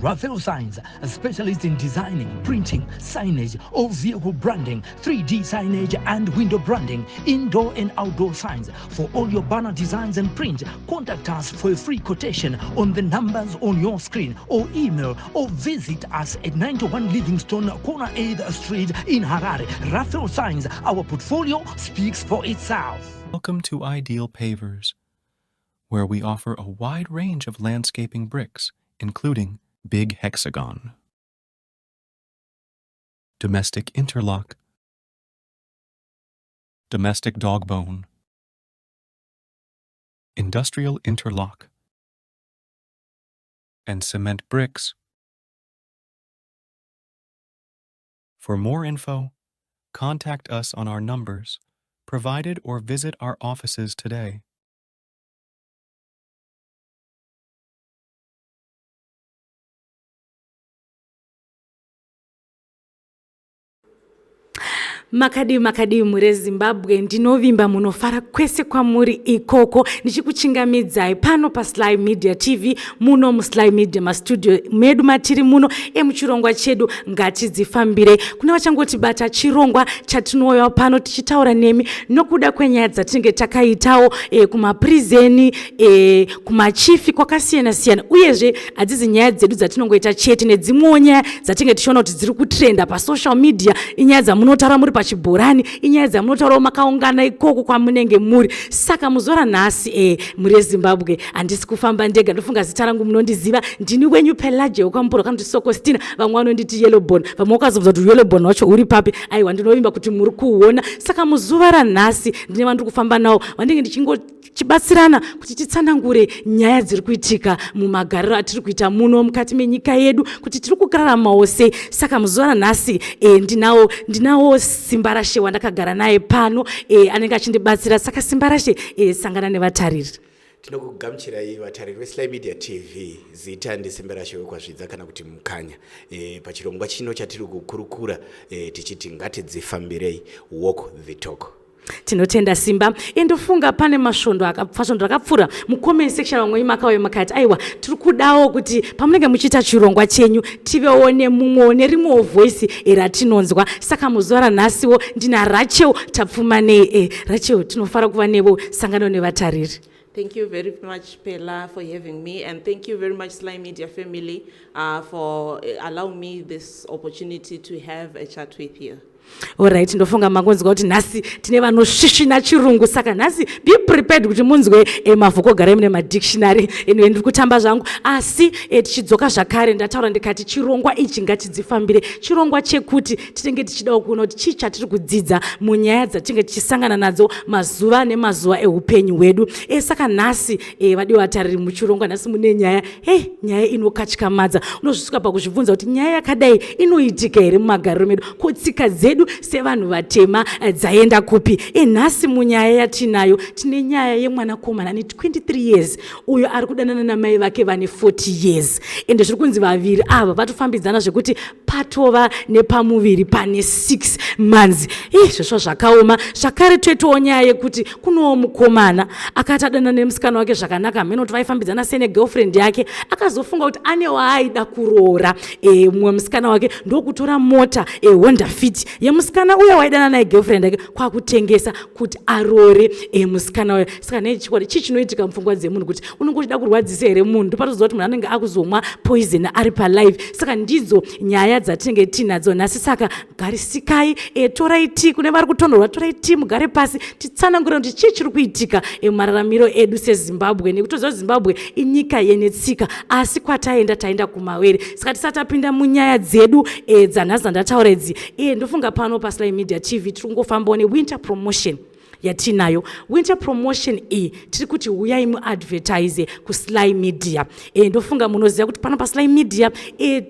Raphael Signs, a specialist in designing, printing, signage, all vehicle branding, 3D signage and window branding, indoor and outdoor signs. For all your banner designs and print, contact us for a free quotation on the numbers on your screen or email or visit us at 91 Livingstone, corner 8th Street in Harare. Raphael Signs, our portfolio speaks for itself. Welcome to Ideal Pavers, where we offer a wide range of landscaping bricks, including Big Hexagon, Domestic Interlock, Domestic Dogbone, Industrial Interlock, and cement bricks. For more info, contact us on our numbers provided or visit our offices today. Makadii makadii mhuri yeZimbabwe, ndinovimba munofara kwese kwamuri ikoko. Ndichikuchingamidzai pano paSly Media TV, muno muSly Media mastudio medu matiri muno emuchirongwa chedu Ngatidzifambire. Kune vachangotibata, chirongwa chatinouyawo pano tichitaura nemi nokuda kwenyaya dzatinenge takaitawo kumaprizeni, kumachifi kwakasiyana siyana, uyezve hadzizi nyaya dzedu dzatinongoita chete, nedzimwewo nyaya dzatinge tichiona kuti dziri kutrenda pasocial media. Inyaya dzamunotaura muri pachibhorani, inyaya dzamunotaurawo makaungana ikoko kwamunenge muri. Saka muzuva ranhasi, mhuri yeZimbabwe, handisi kufamba ndega. Ndofunga zita rangu munondiziva, ndini wenyu Pelaje wekwaMupuro, kanoti Sokostina. Vamwe vanonditi Yellowbone, vamwe vakazobvunza kuti Yellowbone wacho uri papi. Aiwa, ndinovimba kuti muri kuona. Saka muzuva ranhasi ndine vandiri kufamba navo, vandinge ndichingo tichibatsirana kuti titsanangure nyaya dziri kuitika mumagariro atiri kuita muno mukati menyika yedu, kuti tiri kuraramawo sei. Saka muzuva ranhasi ndinawo Simbarashe wandakagara naye pano, anenge achindibatsira. Saka Simbarashe, sangana nevatariri. Tinokugamuchirai, vatariri veSly Media TV. Zita ndiSimbarashe wekwaZvidza, kana kuti Mukanya, pachirongwa chino chatiri kukurukura tichiti ngatidzifambirei, walk the talk. Tinotenda, Simba. Indofunga pane masvondo svondo rakapfuura, mucomment section vamwe makauya makati, aiwa, tiri kudawo kuti pamunenge muchiita chirongwa chenyu tivewo nemumwewo nerimwewo voice ratinonzwa. Saka muzuva ranhasiwo ndina Rachel Tapfumanei. Rachel, tinofara kuva nevo. Sangano nevatariri. Thank you very much, Pela, for having me. And thank you very much, Sly Media family, for allowing me this opportunity to have a chat with you. Alright, ndofunga mangonzwa kuti nhasi tine vanosvisvina chirungu. Saka nhasi be prepared kuti munzwe mavhoko. Garai mune madictionary. Anyway, ndiri kutamba zvangu, asi tichidzoka zvakare, ndataura ndikati chirongwa ichi Ngatidzifambire, chirongwa chekuti tinenge tichidawo kuona kuti chii chatiri kudzidza munyaya dzatinenge tichisangana nadzo mazuva nemazuva eupenyu hwedu. Saka nhasi, vadiwa vatariri, muchirongwa nhasi mune nyaya, hei, nyaya inokatyamadza. Unozvisvika pakuzvibvunza kuti nyaya yakadai inoitika here mumagariro medu? Ko tsika dzedu sevanhu vatema dzaenda kupi? Nhasi munyaya yatinayo, tine nyaya yemwanakomana ane 23 years, uyo ari kudanana namai vake vane 40 years. Ende zviri kunzi vaviri ava vatofambidzana zvekuti patova nepamuviri pane 6 months. Zvesvo zvakaoma. Zvakare toitawo nyaya yekuti kunowo mukomana akati adanana nemusikana wake zvakanaka, hamene kuti vaifambidzana sei negirlfriend yake, akazofunga kuti ane waaida kuroora, mumwe musikana wake, ndokutora mota, Honda Fit yemusikana uya waidana naye, girlfriend yake, kwakutengesa kuti aroore musikana uya. Saka nechikwadi, chii chinoitika mupfungwa dzemunhu kuti unenge uchida kurwadzisa here munhu? Ndopatoziva kuti munhu anenge akuzomwa poison ari palive. Saka ndidzo nyaya dzatinenge tinadzo nhasi. Saka garisikai, torai tii. Kune vari kutonhorwa, torai tii, mugare pasi, titsanangure kuti chii chiri kuitika mumararamiro edu seZimbabwe, nekutoziva kuti Zimbabwe inyika yene tsika, asi kwataenda taenda kumawere. Saka tisati tapinda munyaya dzedu dzanhasi dzandataura idzi, ndofunga pano paSly Media TV tiri kungofambawo newinter promotion yatinayo. Winter promotion iyi, tiri kuti uyai muadvertise kuSly Media. Ndofunga munoziva kuti pano paSly Media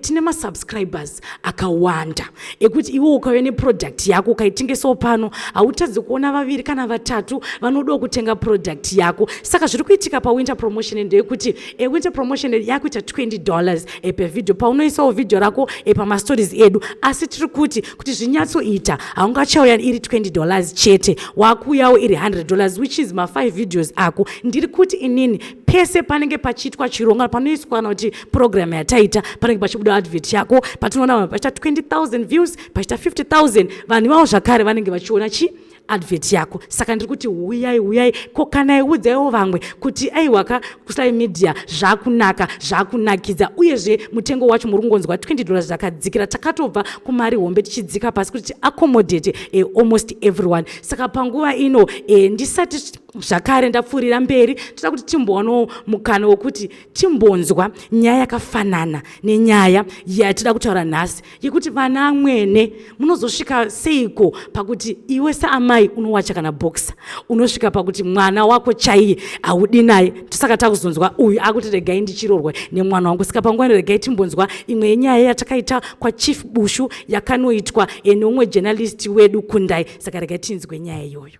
tine masubscribers akawanda, ekuti iwe ukauya neproduct yako ukaitengesawo pano, hautadzi kuona vaviri kana vatatu vanodawo kutenga product yako. Saka zviri kuitika pawinter promotion ndeyekuti winter promotion yakuita $20 per video paunoisawo vhidhio rako pamastories edu. Asi tiri kuti zvinyatsoita, haungachauya iri $20 chete, wakuuya. Inouyawo iri 100 dollars, which is ma5 videos ako. Ndiri kuti inini pese panenge pachiitwa chirongwa, panoiswa kana kuti program yataita, panenge pachibuda advert yako, patinoona vanhu pachiita 20,000 views, pachiita 50,000, vanhu ivavo zvakare vanenge vachiona chi advert yako. Saka ndiri kuti huyai, huyai, kokanai, udzaiwo vamwe kuti aiwaka, kuSly Media zvakunaka, zvakunakidza. Uyezve mutengo wacho muri kungonzwa, 20 dollars, zvakadzikira. Takatobva kumari hombe tichidzika pasi kuti tiaccommodate almost everyone. Saka panguva ino, ndisati zvakare ndapfuurira mberi, toda kuti timbowanawo mukana wekuti timbonzwa nyaya yakafanana nenyaya yatida kutaura nhasi, yekuti vana amwene munozosvika seiko pakuti iwe saamai unowacha kana boxer, unosvika pakuti mwana wako chaiye haudi naye. Saka takuzonzwa uyu akuti regai ndichirorwa nemwana wangu. Saka panguva ino regai timbonzwa imwe yenyaya yatakaita kwaChief Bushu, yakanoitwa neumwe journalist wedu Kundai. Saka regai tinzwe nyaya iyoyo.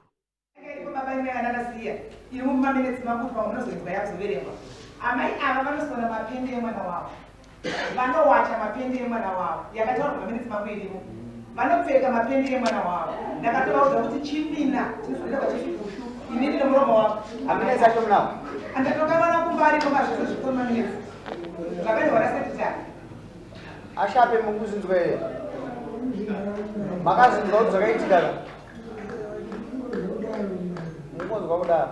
Baba imwe iri mumaminetsi makuti pamwe munozoinzwa yakuzoverengwa. Amai ava vanosona mapende emwana wavo, vanowacha mapende emwana wavo, yakataurwa maminetsi mangu irimo. Vanopfeka mapende emwana wavo. Ndakatovaudza kuti chimina tinofanira kwaChief Bushu, inini nemuromo wavo. Maminetsi acho munawo? Andatokamana kumba ariko mazvese zvipo maminetsi zvakanyorwa nasekretary. Ashape, mukuzinzwa here? Makazinzwa kuti zvakaitika ka? Mukunzwa kudaro,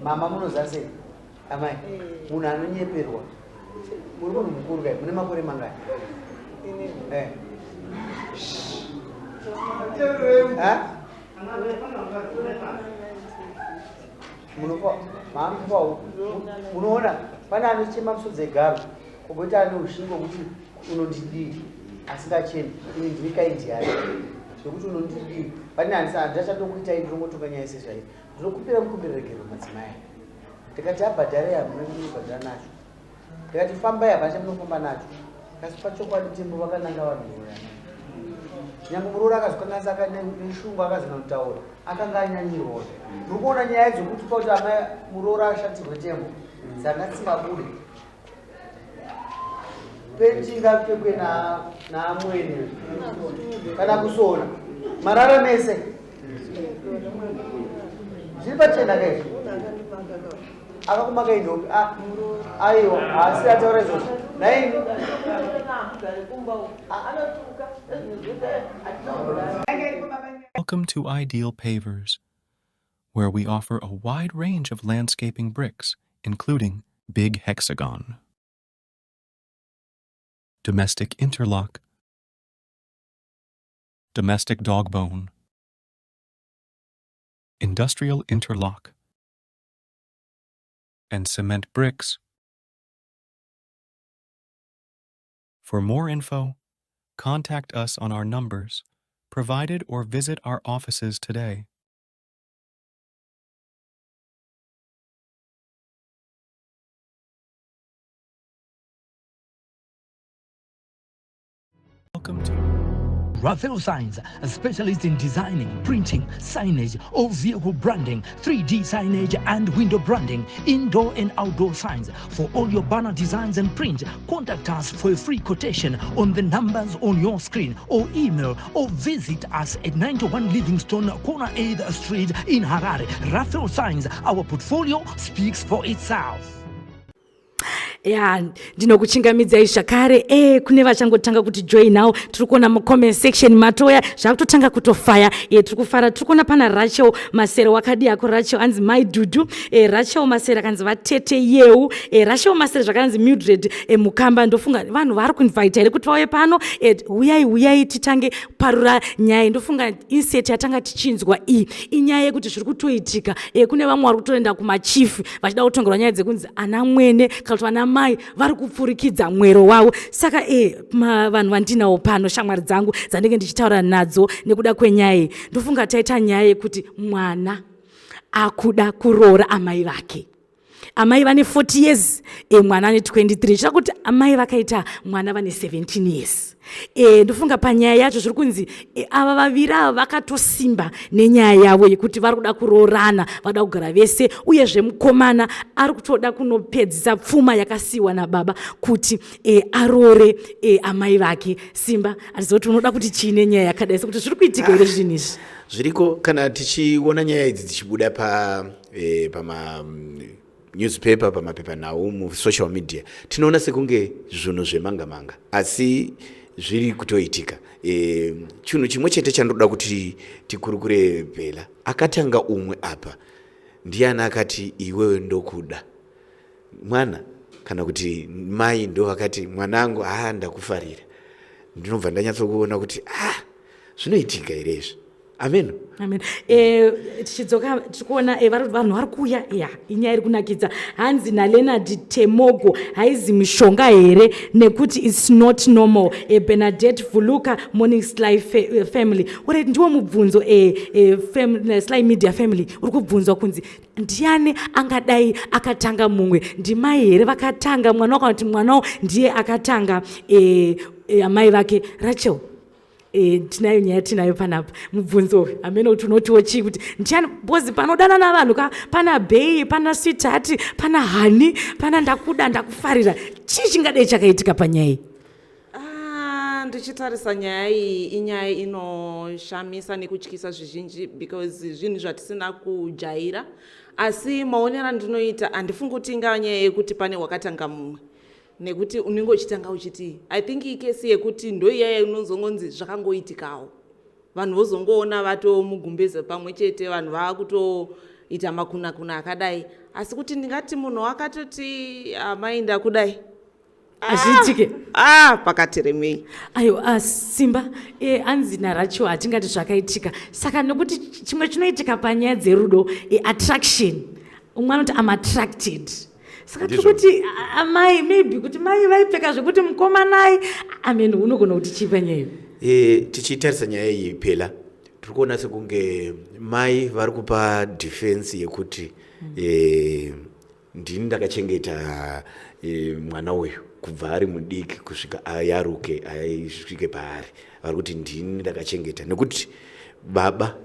mama, munoziva sei amai, munhu anonyeperwa? Muri munhu mukuru kai, mune makore mangani? Eh. Eh? Munofa mamufawo. Munoona pane anochema musodzi egaro, kugoti ane ushingo kuti unondidii, asingachemi. Ini ndini kaindi yacho zvekuti unondidii, pane handachatokuitai. Ndinongotonga nyaya sezvai. Ndinokumbira mukumbira regero madzimai. Ndikati abhadhare, hamuna munobhadhara nacho. Ndikati fambai, hapana chamunofamba nacho. Kasi pachokwadi tembo vakananga vanhu muroyana. Nyange muroora akazokanganisa neshungu akazinotaura, akanga anyanyirwa. Muri kuona nyaya dzokuti pauti amai muroora ashatirwe tembo dzanga dzisingabude. Penti ingapfekwe naamwene kana kusona marara mese, zviri pachena kaizvo. Akakumaka indopi? Aiwa, haasi ataura izvozvo naini. Welcome to Ideal Pavers, where we offer a wide range of landscaping bricks, including Big Hexagon, Domestic Interlock, Domestic Dogbone, Industrial Interlock, and cement bricks. For more info, contact us on our numbers provided or visit our offices today. Welcome to Raphael Signs, a specialist in designing, printing, signage, all vehicle branding, 3D signage and window branding, indoor and outdoor signs. For all your banner designs and print, contact us for a free quotation on the numbers on your screen or email or visit us at 91 Livingstone, corner 8th Street in Harare. Raphael Signs, our portfolio speaks for itself. Ya, ndinokuchingamidzai zvakare. Kune vachangotanga kuti join now, tiri kuona mucomment section matoya zvakutotanga kutofaya. Tiri kufara, tiri kuona pana Rachel Masere. Wakadi yako Rachel? Anzi Mai Dudu. Rachel Masere akanzi vatete Yeu. Rachel Masere zvakanzi Mildred Mukamba. Ndofunga vanhu vari kuinvita here kuti vauye pano? Uyai, uyai, titange parura nyaya. Ndofunga insert yatanga tichinzwa iyi inyaya yekuti zviri kutoitika. Kune vamwe vari kutoenda kumachief vachida kutongerwa nyaya dzekunzi ana mwene kana kuti vana mai vari kupfurikidza mwero wavo. Saka vanhu vandinawo pano, shamwari dzangu dzandinge ndichitaura nadzo nekuda kwenyaya iyi, ndofunga taita nyaya yekuti mwana akuda kuroora amai vake. Amai vane 40 years, mwana ane 23, zvichida kuti amai vakaita mwana vane 17 years. Ndofunga panyaya yacho zviri kunzi ava vaviri ava vakatosimba nenyaya yavo yekuti vari kuda kuroorana, vada kugara vese, uyezve mukomana ari kutoda kunopedzisa pfuma yakasiyiwa nababa kuti aroore amai vake. Simba, handiziva kuti unoda kuti chii nenyaya yakadai, sekuti zviri kuitika here zvinhu izvi? Zviriko. Kana tichiona nyaya idzi dzichibuda pama newspaper, pamapepanhau, musocial media, tinoona sekunge zvinhu zvemanga manga, asi zviri kutoitika. Chinhu chimwe chete chandoda kuti tikurukure, Bhela, akatanga umwe apa ndiani? Akati, "Iwewe ndokuda," mwana, kana kuti mai ndo vakati, "Mwanangu, haa, ndakufarira"? Ndinobva ndanyatsokuona kuti, ah, zvinoitika here izvi? Ameno. Amen. Tichidzoka tiri kuona vanhu vari kuuya. Ya, inyaya iri kunakidza. Hanzi naLeonard Temogo, haizi mishonga here, nekuti it's not normal? Bernadette Vuluka, morning Sly family. Alright, ndiwo mubvunzo, Sly Media family, uri kubvunzwa kunzi ndiani angadai akatanga mumwe? Ndimai here vakatanga mwana, kana kuti mwanawo ndiye akatanga amai vake? Rachel, tinayo nyaya, tinayo panapa mubvunzo. Hamene kuti unotiwo chii, kuti ndiani? Because panodanana vanhu ka, pana bae, pana sweetheart, pana honey, pana ndakuda, ndakufarira. Chii chingadai chakaitika panyaya iyi? Ah, ndichitarisa nyaya iyi, inyaya inoshamisa nekutyisa zvizhinji, because zvinhu zvatisina kujaira. Asi maonero andinoita, handifungi kuti ingava nyaya yekuti pane wakatanga mumwe, nekuti unenge uchitanga uchiti, I think icase yekuti ndoiyaya inozongonzi zvakangoitikawo, vanhu vozongoona vatomugumbeze pamwe chete, vanhu vaakutoita makunakuna akadai. Asi kuti ndingati munhu akatoti, "Amai, ndakudai," hazviitike. Ah, pakati remei. Aiwa, Simba, anzi naRachel hatingati zvakaitika. Saka nekuti chimwe chinoitika panyaya dzerudo, attraction. Umwe anoti, "Am attracted." Saka tiri Ndizvo. kuti amai, maybe kuti mai vaipfeka zvekuti mukomanai amen. Unogona kuti chii panyaya iyo? Tichitarisa nyaya iyi, Pela, tiri kuona sekunge mai vari kupa defense yekuti ndini ndakachengeta mwana uyu kubva ari mudiki kusvika ayaruke, asvike paari. Vari kuti ndini ndakachengeta nekuti baba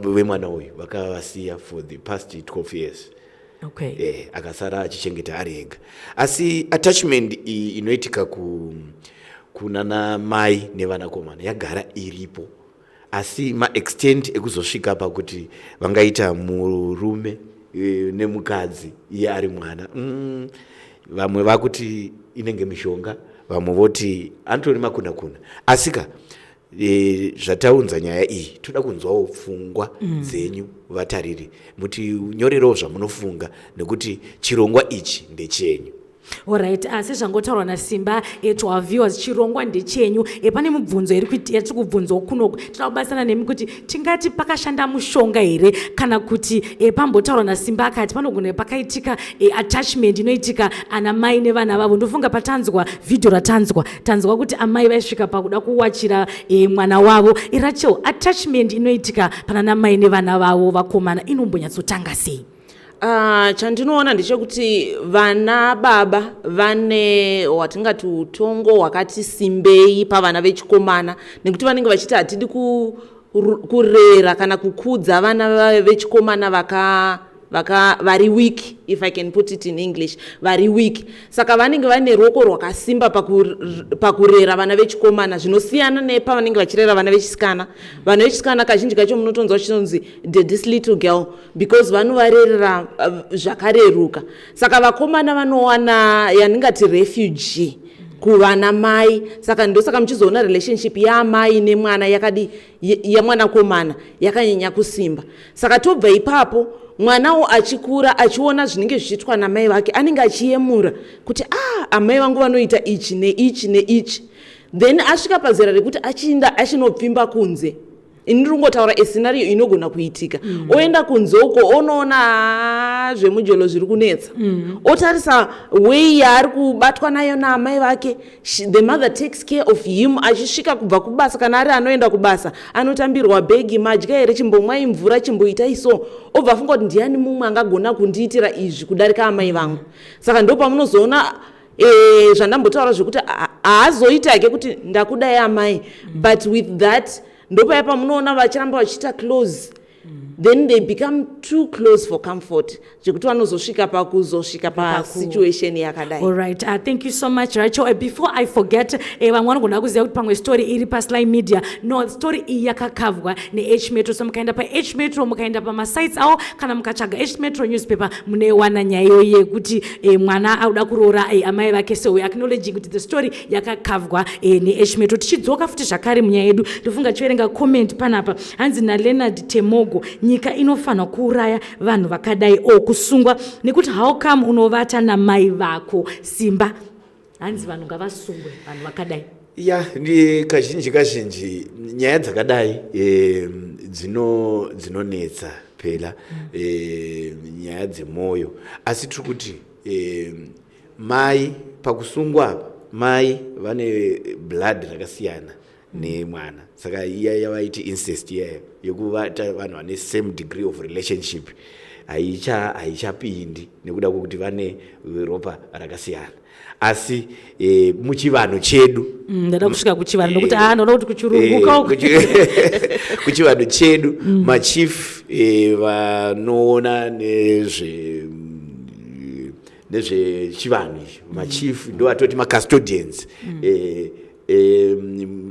vemwana uyu vakavasiya for the past 12 years. Akasara achichengeta ari ega. Asi attachment iyi inoitika kunana mai nevanakomana yagara iripo, asi maextent ekuzosvika pakuti vangaita murume nemukadzi iye ari mwana, vamwe vakuti inenge mishonga, vamwe voti anotori makunakuna. Asika zvataunza nyaya iyi, toda kunzwawo pfungwa dzenyu, vatariri, mutinyorerewo zvamunofunga, nekuti chirongwa ichi ndechenyu. Alright, sezvangotaurwa naSimba, to our viewers, chirongwa ndechenyu. Pane mubvunzo iri yatiri kubvunzwawo kunoku. Toda kubatsirana nemi kuti tingati pakashanda mushonga here, kana kuti pambotaurwa naSimba akati panogona pakaitika attachment inoitika ana mai nevana vavo. Ndofunga patanzwa vhidhio ratanzwa, tanzwa kuti amai vaisvika pakuda kuwachira mwana wavo. Rachel, attachment inoitika pana namai nevana vavo vakomana inombonyatsotanga sei? Chandinoona ndechekuti vana baba vane watingati utongo hwakati simbei pavana vechikomana, nekuti vanenge vachiti hatidi kurera kana kukudza vana vechikomana vaka vaka vari weak, if I can put it in English, vari weak. Saka vanenge vane ruoko rwakasimba pakurera vana vechikomana, zvinosiyana nepavanenge vachirera vana vechisikana. Vana vechisikana kazhinji kacho munotonzwa chinonzi "this little girl", because vanovarerera zvakareruka. Saka vakomana vanowana yandingati refugee kuvana mai. Saka ndosaka muchizoona relationship yaamai nemwana yakadi yemwanakomana yakanyanya kusimba. Saka tobva ipapo, mwanawo achikura achiona zvinenge zvichiitwa namai vake, anenge achiyemura kuti, "Ah, amai vangu vanoita ichi neichi neichi." Then asvika pazera rekuti achiinda achinopfimba kunze. Ini ndiri kungotaura a scenario inogona kuitika. Oenda kunze uko, onoona zvemujolo zviri kunetsa, otarisa way yaari kubatwa nayo naamai vake. The mother takes care of him. Achisvika kubva kubasa, kana ari anoenda kubasa, anotambirwa bhegi, "Madya here? Chimbomwai mvura, chimboitai." So obva afunga kuti, "Ndiani mumwe angagona kundiitira izvi kudarika amai vangu?" Saka ndo pamunozoona zvandambotaura zvekuti haazoita hake kuti, "Ndakudai amai," but with that ndopaya pamunoona vachiramba vachiita close. Then they become too close for comfort, zvekuti vanozosvika pakuzosvika pasituation yakadai. All right, thank you so much, Rachel. Before I forget, vamwe vanogona kuziva kuti pamwe story iri paSly Media. No, story iyi yakakavhwa neH Metro. So mukaenda paH Metro, mukaenda pamasites avo, kana mukatsvaga H Metro newspaper, munoiwana nyaya iyoyi yekuti mwana auda kuroora amai vake. So we acknowledging kuti the story yakakavhwa neH Metro. Tichidzoka futi zvakare munyaya yedu, ndofunga chiverenga comment panapa. Hanzi naLeonard Temogo, "Nyika inofanira kuuraya vanhu vakadai o kusungwa, nekuti how come unovata namai vako?" Simba, hanzi vanhu ngavasungwe, vanhu vakadai. Ya, ndi kazhinji kazhinji nyaya dzakadai dzinonetsa phela, nyaya dzemwoyo. Asi tiri kuti mai pakusungwa apa, mai vane blood rakasiyana nemwana, saka iya yavaiti incest, iyaya yekuvata vanhu vane same degree of relationship, haichapindi nekuda kwekuti vane ropa rakasiyana. Asi muchivanhu chedu Ndada kusvika kuchivanhu, nokuti a ndoda kuti kuchirungu kauko. Kuchivanhu chedu, machief vanoona nezvechivanhu izvi, machief ndo atoti macustodians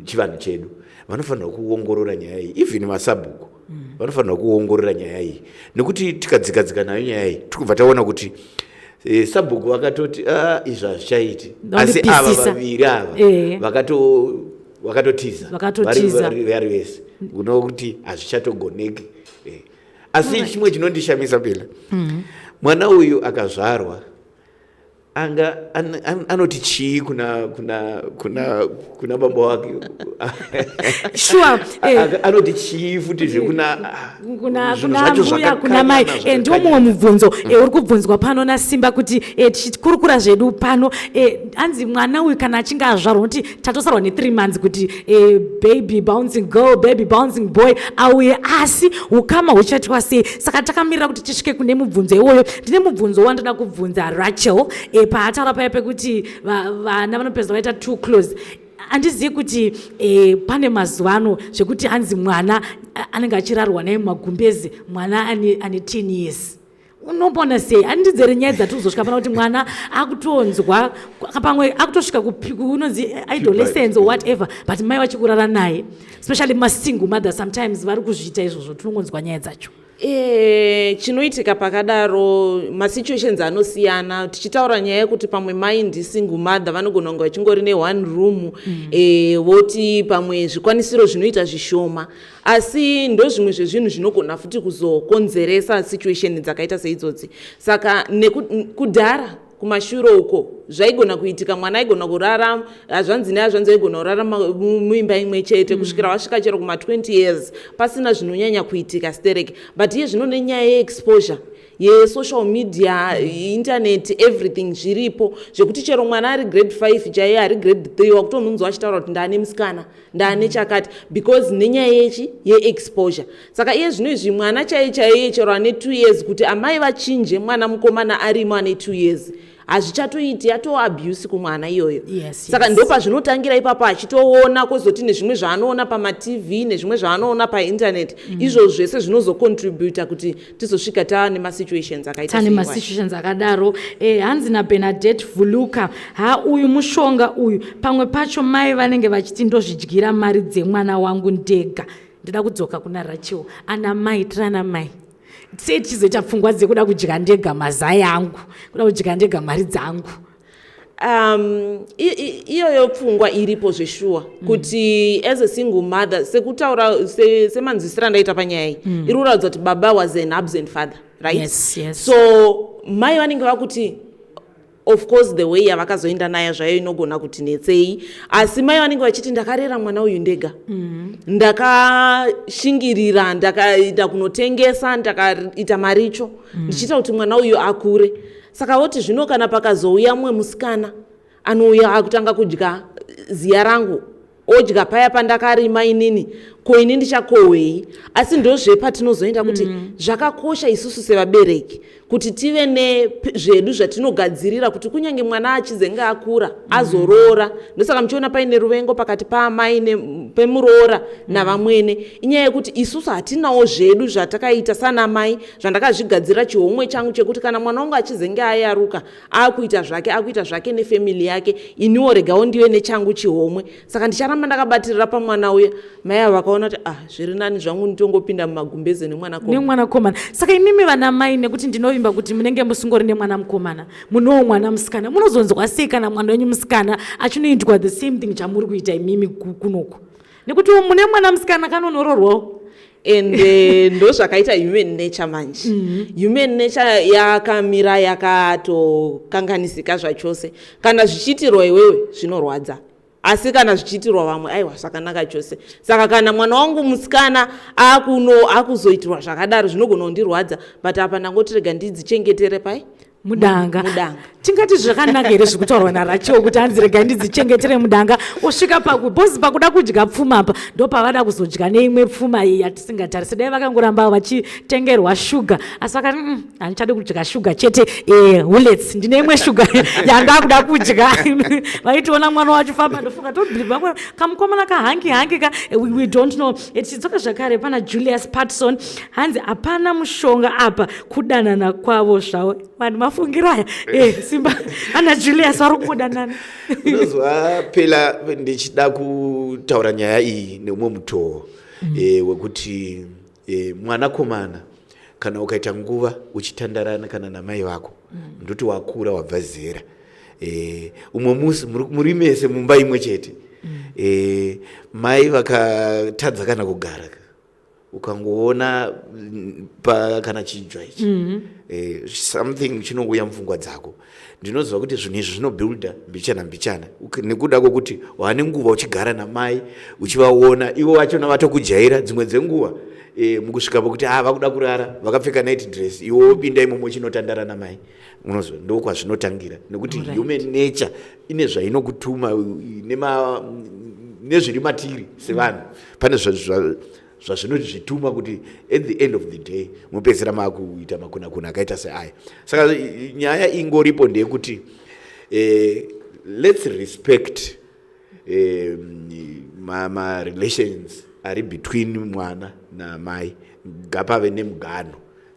chivanhu chedu, vanofanirwa kuongorora nyaya iyi. Even masabhuku vanofanirwa kuongorora nyaya iyi, nekuti tikadzikadzika nayo nyaya iyi, tikubva taona kuti sabhuku vakatoti, "Ah, izvi hazvichaiti." Asi ava Vandipisisa. vaviri ava vakatotiza. Vakatotiza. Vari vese, kunokuti hazvichatogoneki. Asi chimwe chinondishamisa pela, mwana uyu akazvarwa anga anoti chii kuna baba wake? Sure. Anoti chii futi zvekuna kuna zvinhu kuna zvacho mbuya, kuna mai? zvakakanyana, Ndiwo mumwe mubvunzo uri kubvunzwa pano naSimba kuti tichikurukura zvedu pano, hanzi mwana uyu kana achinge azvarwa, kuti tatosarwa ne3 months kuti baby bouncing girl, baby bouncing boy auye, asi ukama huchaitwa sei? Saka takamirira kuti tisvike kune mubvunzo iwoyo. Ndine mubvunzo wandoda kubvunza Rachel. Paataura paya pekuti vana vanopedza vaita too close, handizivi kuti pane mazuva ano zvekuti hanzi mwana anenge achirarwa naye mumagumbezi, mwana ane 10 years, unombona sei? Handidzere nyaya dzatiri pana kuti mwana akutonzwa pamwe akutosvika kunonzi adolescence or whatever, but mai vachikurara naye, especially masingle mother, sometimes vari kuzviita izvozvo, tinongonzwa nyaya dzacho. Chinoitika pakadaro, masituations anosiyana. Tichitaura nyaya yekuti pamwe mai ndisingle mother, vanogona kunge vachingori neone room, voti pamwe zvikwanisiro zvinoita zvishoma, asi ndo zvimwe zvezvinhu zvinogona futi kuzokonzeresa situation dzakaita seidzodzi. Saka kudhara kumashure uko zvaigona kuitika, mwana aigona kurara, hazvanzi nehazvanzi aigona kurara muimba imwe chete kusvikira vasvika chero kuma20 years, pasina zvinonyanya kuitika stereke. But iye zvino nenyaya yeexposure yesocial media, internet, everything zviripo, zvekuti chero mwana ari grade 5 chaiye, ari grade 3, wakutomunzwa achitaura kuti, "Ndaane musikana, ndaane chakati," because nenyaya yechi yeexposure. Saka iye zvino izvi mwana chaiye chaiye, chero ane 2 years, kuti amai vachinje mwana mukomana arimo ane 2 years, hazvichatoiti, yatova abuse kumwana iyoyo. Saka ndo pazvinotangira ipapo, achitoona, kwozoti nezvimwe zvaanoona pamaTV nezvimwe zvaanoona painternet, izvozvo zvese zvinozocontributa kuti tizosvika taane masituations akaita Tane seiwayo. Masituations akadaro. Hanzi naBernadette Vuluka, "Ha, uyu mushonga uyu. Pamwe pacho mai vanenge vachiti, 'Ndozvidyira mari dzemwana wangu ndega.'" Ndoda kudzoka kuna Rachel. Ana mai, tiri ana mai, sei tichizoita pfungwa dzekuda kudya ndega mazai angu, kuda kudya ndega mari dzangu? Iyoyo pfungwa iripo zveshuwa, kuti as a single mother, sekutaura semanzwisiro andaita panyaya iyi, iri kuratidza kuti baba was an absent father, right? Yes. So mai vanenge vakuti Of course, the way yavakazoenda nayo zvayo inogona kuti netsei, asi mai vanenge vachiti, "Ndakarera mwana uyu ndega. Ndakashingirira, ndakaenda kunotengesa, ndakaita maricho, ndichiita kuti mwana uyu akure." Saka voti zvino kana pakazouya mumwe musikana anouya akutanga kudya ziya rangu, odya paya pandakarima inini, ko ini ndichakohwei? Asi ndozvepatinozoenda kuti zvakakosha isusu sevabereki kuti tive nezvedu zvatinogadzirira kuti kunyange mwana achizenge akura azoroora. Ndosaka muchiona paine ruvengo pakati paamai pemuroora navamwene. Inyaya yekuti isusu hatinawo zvedu zvatakaita sanamai, zvandakazvigadzira, chihomwe changu chekuti kana mwana wangu achizenge ayaruka, akuita zvake, akuita zvake nefamily yake, iniwo regawo ndive nechangu chihomwe. Saka ndicharamba ndakabatirira pamwana uya. Mai ava vakaona kuti, ah, zviri nani zvangu nditongopinda mumagumbeze nemwanakomana. Nemwanakomana. Saka imimi vana mai, nekuti ndinovimba kuti munenge musingori nemwana mukomana, munowo mwana musikana, munozonzwa sei kana mwana wenyu musikana achinoitwa the same thing chamuri kuita imimi kunoku, nekuti mune mwana musikana kanonororwawo? And ndo zvakaita human nature manje. Human nature yakamira yakatokanganisika zvachose. Kana zvichiitirwa iwewe zvinorwadza, asi kana zvichiitirwa vamwe, aiwa, zvakanaka chose. Saka kana mwana wangu musikana akuno akuzoitirwa zvakadaro, zvinogona kundirwadza, but apa ndangoti rega ndidzichengetere pai? Mudanga. Mudanga. Tingati zvakanaka here zvekutaurwa naRachiwo kuti hanzi regai ndidzichengetere mudanga? Osvika pakubosi pakuda kudya pfuma apa, ndo pavada kuzodya neimwe pfuma iyi yatisingatarise. Dai vakangoramba vachitengerwa shuga, asi vakati, handichadi kudya shuga chete, Woolworths, ndine imwe shuga yandakuda kudya." Vaitoona mwana wacho famba, ndofunga tobhilivha kamukomana kahangi hangi ka we don't know. Tichidzoka zvakare pana Julius Patson, hanzi hapana mushonga apa, kudanana kwavo zvavo. Vanhu mafungiro aya, Simba, ana Julius vari kungodanana. Unozwa phela, ndichida kutaura nyaya iyi neumwe mutoo wekuti mwanakomana kana ukaita nguva uchitandarana kana namai vako, ndoti wakura, wabva zera, umwe musi muri mese mumba imwe chete, mai vakatadza kana kugara, ukangoona kana chidzva ichi, something chinouya mupfungwa dzako. Ndinoziva kuti zvinhu izvi zvinobuilda mbichana mbichana, nekuda kwokuti wane nguva uchigara namai, uchivaona ivo vachona vatokujaira. Dzimwe dzenguva mukusvika pokuti ah, vakuda kurara vakapfeka night dress, iwe wopinda imomo uchinotandara namai. Unozwa, ndo kwazvinotangira, nekuti human nature ine zvainokutuma nezviri matiri sevanhu. Pane zvazvinozvituma kuti at the end of the day mupedzisira maakuita makunakuna akaita seaya. Saka nyaya ingoripo ndeyekuti let's respect marelations ari between mwana namai. Ngapave nemuganho,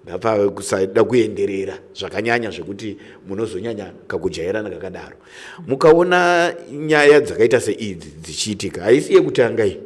ngapave kusada kuenderera zvakanyanya zvekuti munozonyanya kakujairana kakadaro. Mukaona nyaya dzakaita seidzi dzichiitika, haisi yekutanga iyi.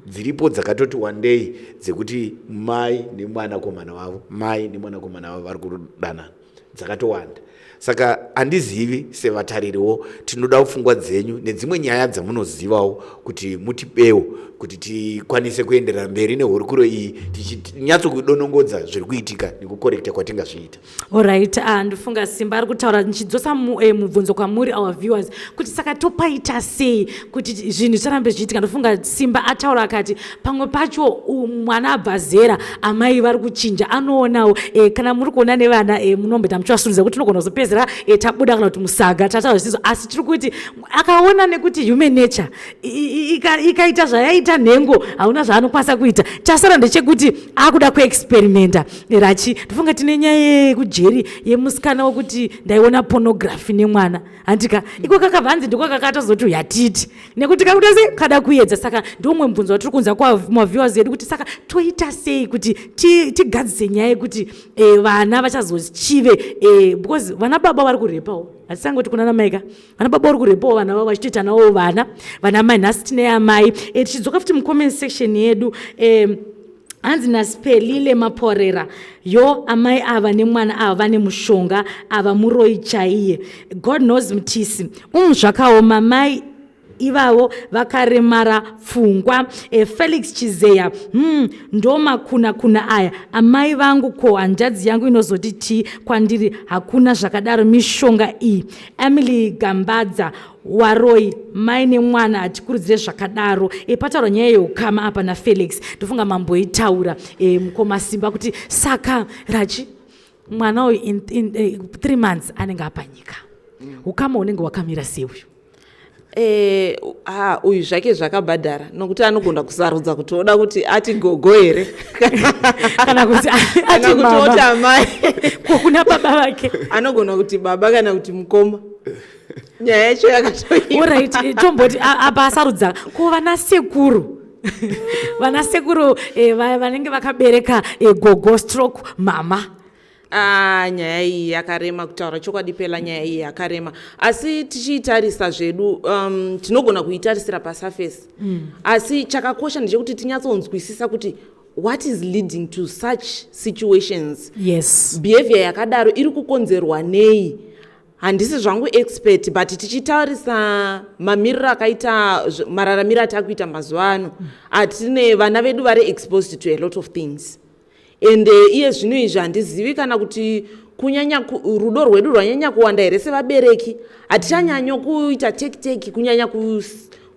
Dziripo dzakatoti wandei dzekuti mai nemwanakomana wavo, mai nemwanakomana wavo vari kudanana, dzakatowanda. Saka handizivi, sevataririwo tinoda pfungwa dzenyu nedzimwe nyaya dzamunozivawo kuti mutipewo kuti tikwanise kuenderera mberi nehurukuro iyi, tichinyatsokudonongodza zviri kuitika nekukorekta kwatingazviita. Alright, ndofunga Simba ari kutaura. Ndichidzosa mubvunzo kwamuri, our viewers, kuti saka topaita sei kuti zvinhu zvisarambe zvichiitika? Ndofunga Simba ataura akati pamwe pacho mwana abva zera, amai vari kuchinja, anoonawo. Kana muri kuona nevana, munomboita muchivasundudza kuti tinogona kuzopedzera tabuda kana kuti musaga tataura zvisizvo. Asi tiri kuti akaona, nekuti human nature ikaita zvayaita, nhengo hauna zvaanokwanisa kuita. Chasara ndechekuti akuda kuexperimenta rachi. Ndofunga tine nyaya yekujeri yemusikana wekuti ndaiona pornography nemwana, handika? Iko kakabva hanzi ndiko kakatozoti yatiti nekuti kakuda sei, kada kuedza. Saka ndomwe mubvunzo watiri kunza kumaviewers edu kuti saka toita sei kuti tigadzise nyaya yekuti vana vachazochive, because vana baba vari kurepawo, hatisangoti kuna namaika, vana baba vari kurepawo vana vavo vachitoita navo vana. Vana mai, nhasi tine amai. Tichidzoka futi mucomment section yedu, hanzi naSpelile Maporera, yo, amai ava nemwana ava vane mushonga ava, muroi chaiye. God knows Mutisi, zvakaoma mai. Ivavo vakaremara pfungwa. Felix Chizeya, ndomakuna kuna aya. Amai vangu, ko hanzvadzi yangu inozoti chii kwandiri? Hakuna zvakadaro, mishonga iyi. Emily Gambadza, waroi mai nemwana, hatikurudzire zvakadaro. Pataurwa nyaya yeukama apa naFelix, ndofunga mamboitaura, mukoma Simba, kuti saka rachi mwana uyu in 3 months anenge apanyika, ukama hunenge hwakamira sei uyu? Ah, uyu zvake zvakabhadhara nokuti anogona kusarudza kuti oda kuti ati gogo here kana kuti kana ati kuti oti mama amai. Ko kuna baba vake? Anogona kuti baba kana kuti mukoma. Nyaya yacho yakatoipa. Alright, tomboti apa asarudza, ko vana sekuru, vana sekuru vanenge vakabereka gogo stroke mama? Ah, nyaya iyi yakarema kutaura chokwadi pela. Nyaya iyi yakarema, asi tichiitarisa zvedu, tinogona kuitarisira pasurface, asi chakakosha ndechekuti tinyatsonzwisisa kuti what is leading to such situations. Behavior yakadaro iri kukonzerwa nei? Handisi zvangu expert, but tichitarisa mamiriro akaita mararamiro atakuita mazuva ano, atine vana vedu vari exposed to a lot of things, and iye zvino izvi handizivi kana kuti kunyanya rudo rwedu rwanyanya kuwanda here sevabereki. Hatichanyanyo kuita tekiteki, kunyanya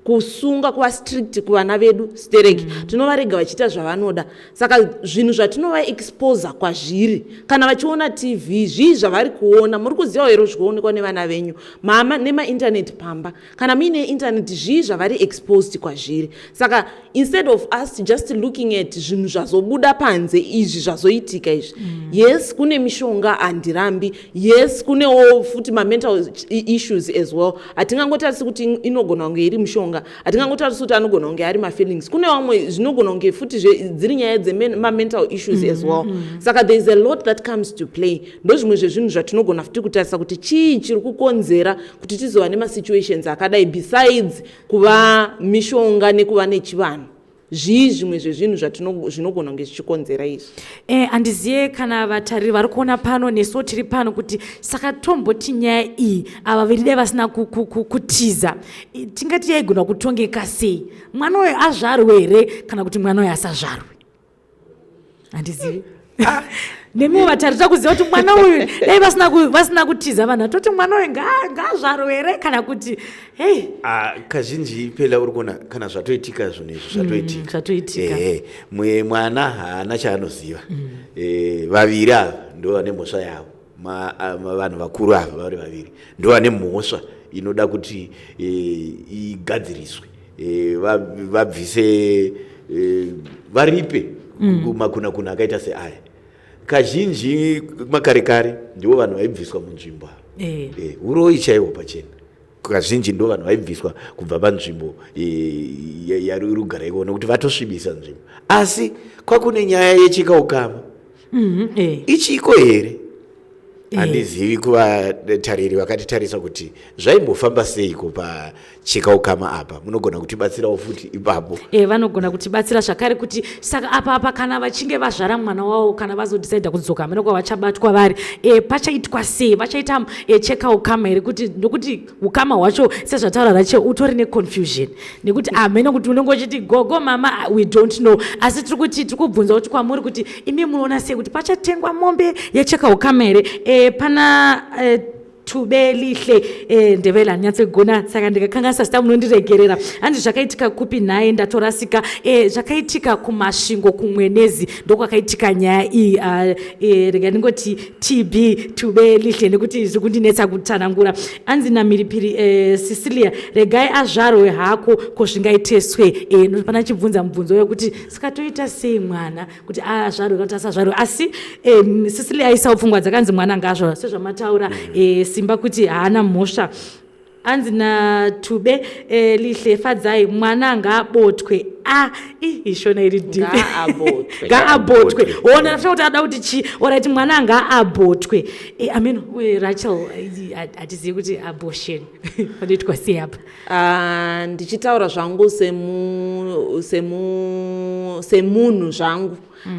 kusunga, kuva strict kuvana vedu stereki. Tinovarega vachiita zvavanoda. Saka zvinhu zvatinovaexposa kwazviri, kana vachiona TV, zvii zvavari kuona? Muri kuzivawo here zvikuonekwa nevana venyu mama nemainternet pamba? Kana muine internet, zvii zvavari exposed kwazviri? Saka instead of us just looking at zvinhu zvazobuda panze izvi, zvazoitika izvi, yes, kune mishonga, handirambi. Yes, kunewo futi mamental issues as well. Hatingangotarisi kuti inogona kunge iri mishonga, hatingangotarisi kuti anogona kunge ari mafeelings. Kune vamwe zvinogona kunge futi dziri nyaya dzemamental issues as well. Saka there is a lot that comes to play. Ndo zvimwe zvezvinhu zvatinogona futi kutarisa kuti chii chiri kukonzera kuti tizova nemasituations akadai. Besides kuva mishonga nekuva nechivanhu, zvii zvimwe zvezvinhu zvinogona kunge zvichikonzera izvi? Handiziye kana vatariri vari kuona pano nesuwo tiri pano kuti saka tomboti nyaya iyi, ava vaviri dai vasina kutiza, tingati yaigona kutongeka sei? Mwana uyu azvarwe here kana kuti mwana uyu asazvarwe? Handizivi. Nemiwo vatariri, takuziva kuti mwana uyu dai vasina kutiza vanhu, atoti mwana uyu ngaazvarwe here kana kuti hei? Ah, kazhinji pela uri kuona kana zvatoitika zvinhu izvi, zvatoitika. Zvatoitika. Ehe, mwana haana chaanoziva. Vaviri ava ndo vane mhosva yavo. Vanhu vakuru ava vari vaviri ndo vane mhosva inoda kuti igadziriswe. Vabvise, varipe makuna kuna akaita seaya. Kazhinji makare kare ndivo vanhu vaibviswa munzvimbo ava. Uroyi chaihwo pachena. Kazhinji ndo vanhu vaibviswa kubva panzvimbo yari rugara iko nokuti vatosvibisa nzvimbo. Asi kwakune nyaya yechikaukama. Ichiko here? Handizivi kuvatariri vakatitarisa kuti zvaimbofamba seiko pachikaukama apa. Munogona kutibatsirawo futi ipapo. Vanogona kutibatsira zvakare kuti saka apa kana vachinge vazvara mwana wavo, kana vazodhisaidha kudzoka hamene kwavachabatwa vari, pachaitwa sei? Vachaita chekaukama here? Kuti nokuti ukama hwacho, sezvataura Rachel, utori neconfusion nekuti hamene kuti unenge uchiti gogo, mama, we don't know. Asi tiri kuti tiri kubvunza kuti kwamuri kuti imi munoona sei kuti pachatengwa mombe yechekaukama here? Pana Tube Lihle, Ndebele hanyatsogona, saka ndikakanganisa zita munondiregerera. Hanzi zvakaitika kupi nhaye? Ndatorasika. Zvakaitika kuMasvingo, kuMwenezi, ndokwakaitika nyaya iyi. Rega ndingoti TB Tube Lihle nekuti zviri kundinetsa kutsanangura. Hanzi naMhiripiri Cecilia, regai azvarwe hako, ko zvingaiteswe? Pana chibvunza mubvunzo wekuti saka toita sei mwana kuti azvarwe kana kuti asazvarwe. Asi Cecilia aisawo pfungwa dzakanzi mwana ngaazvarwa sezvamataura, Simba, kuti haana mhosva. Hanzi naTube Lihle Fadzai, mwana ngaabotwe. A ishona iri deep. Ngaabotwe. Ngaabotwe. Ona, ndafuna kuti ada kuti chi. Alright, mwana ngaabotwe. Amen. Rachel, hatizivi kuti abortion panoitwa sei apa. Ah, ndichitaura zvangu semunhu zvangu,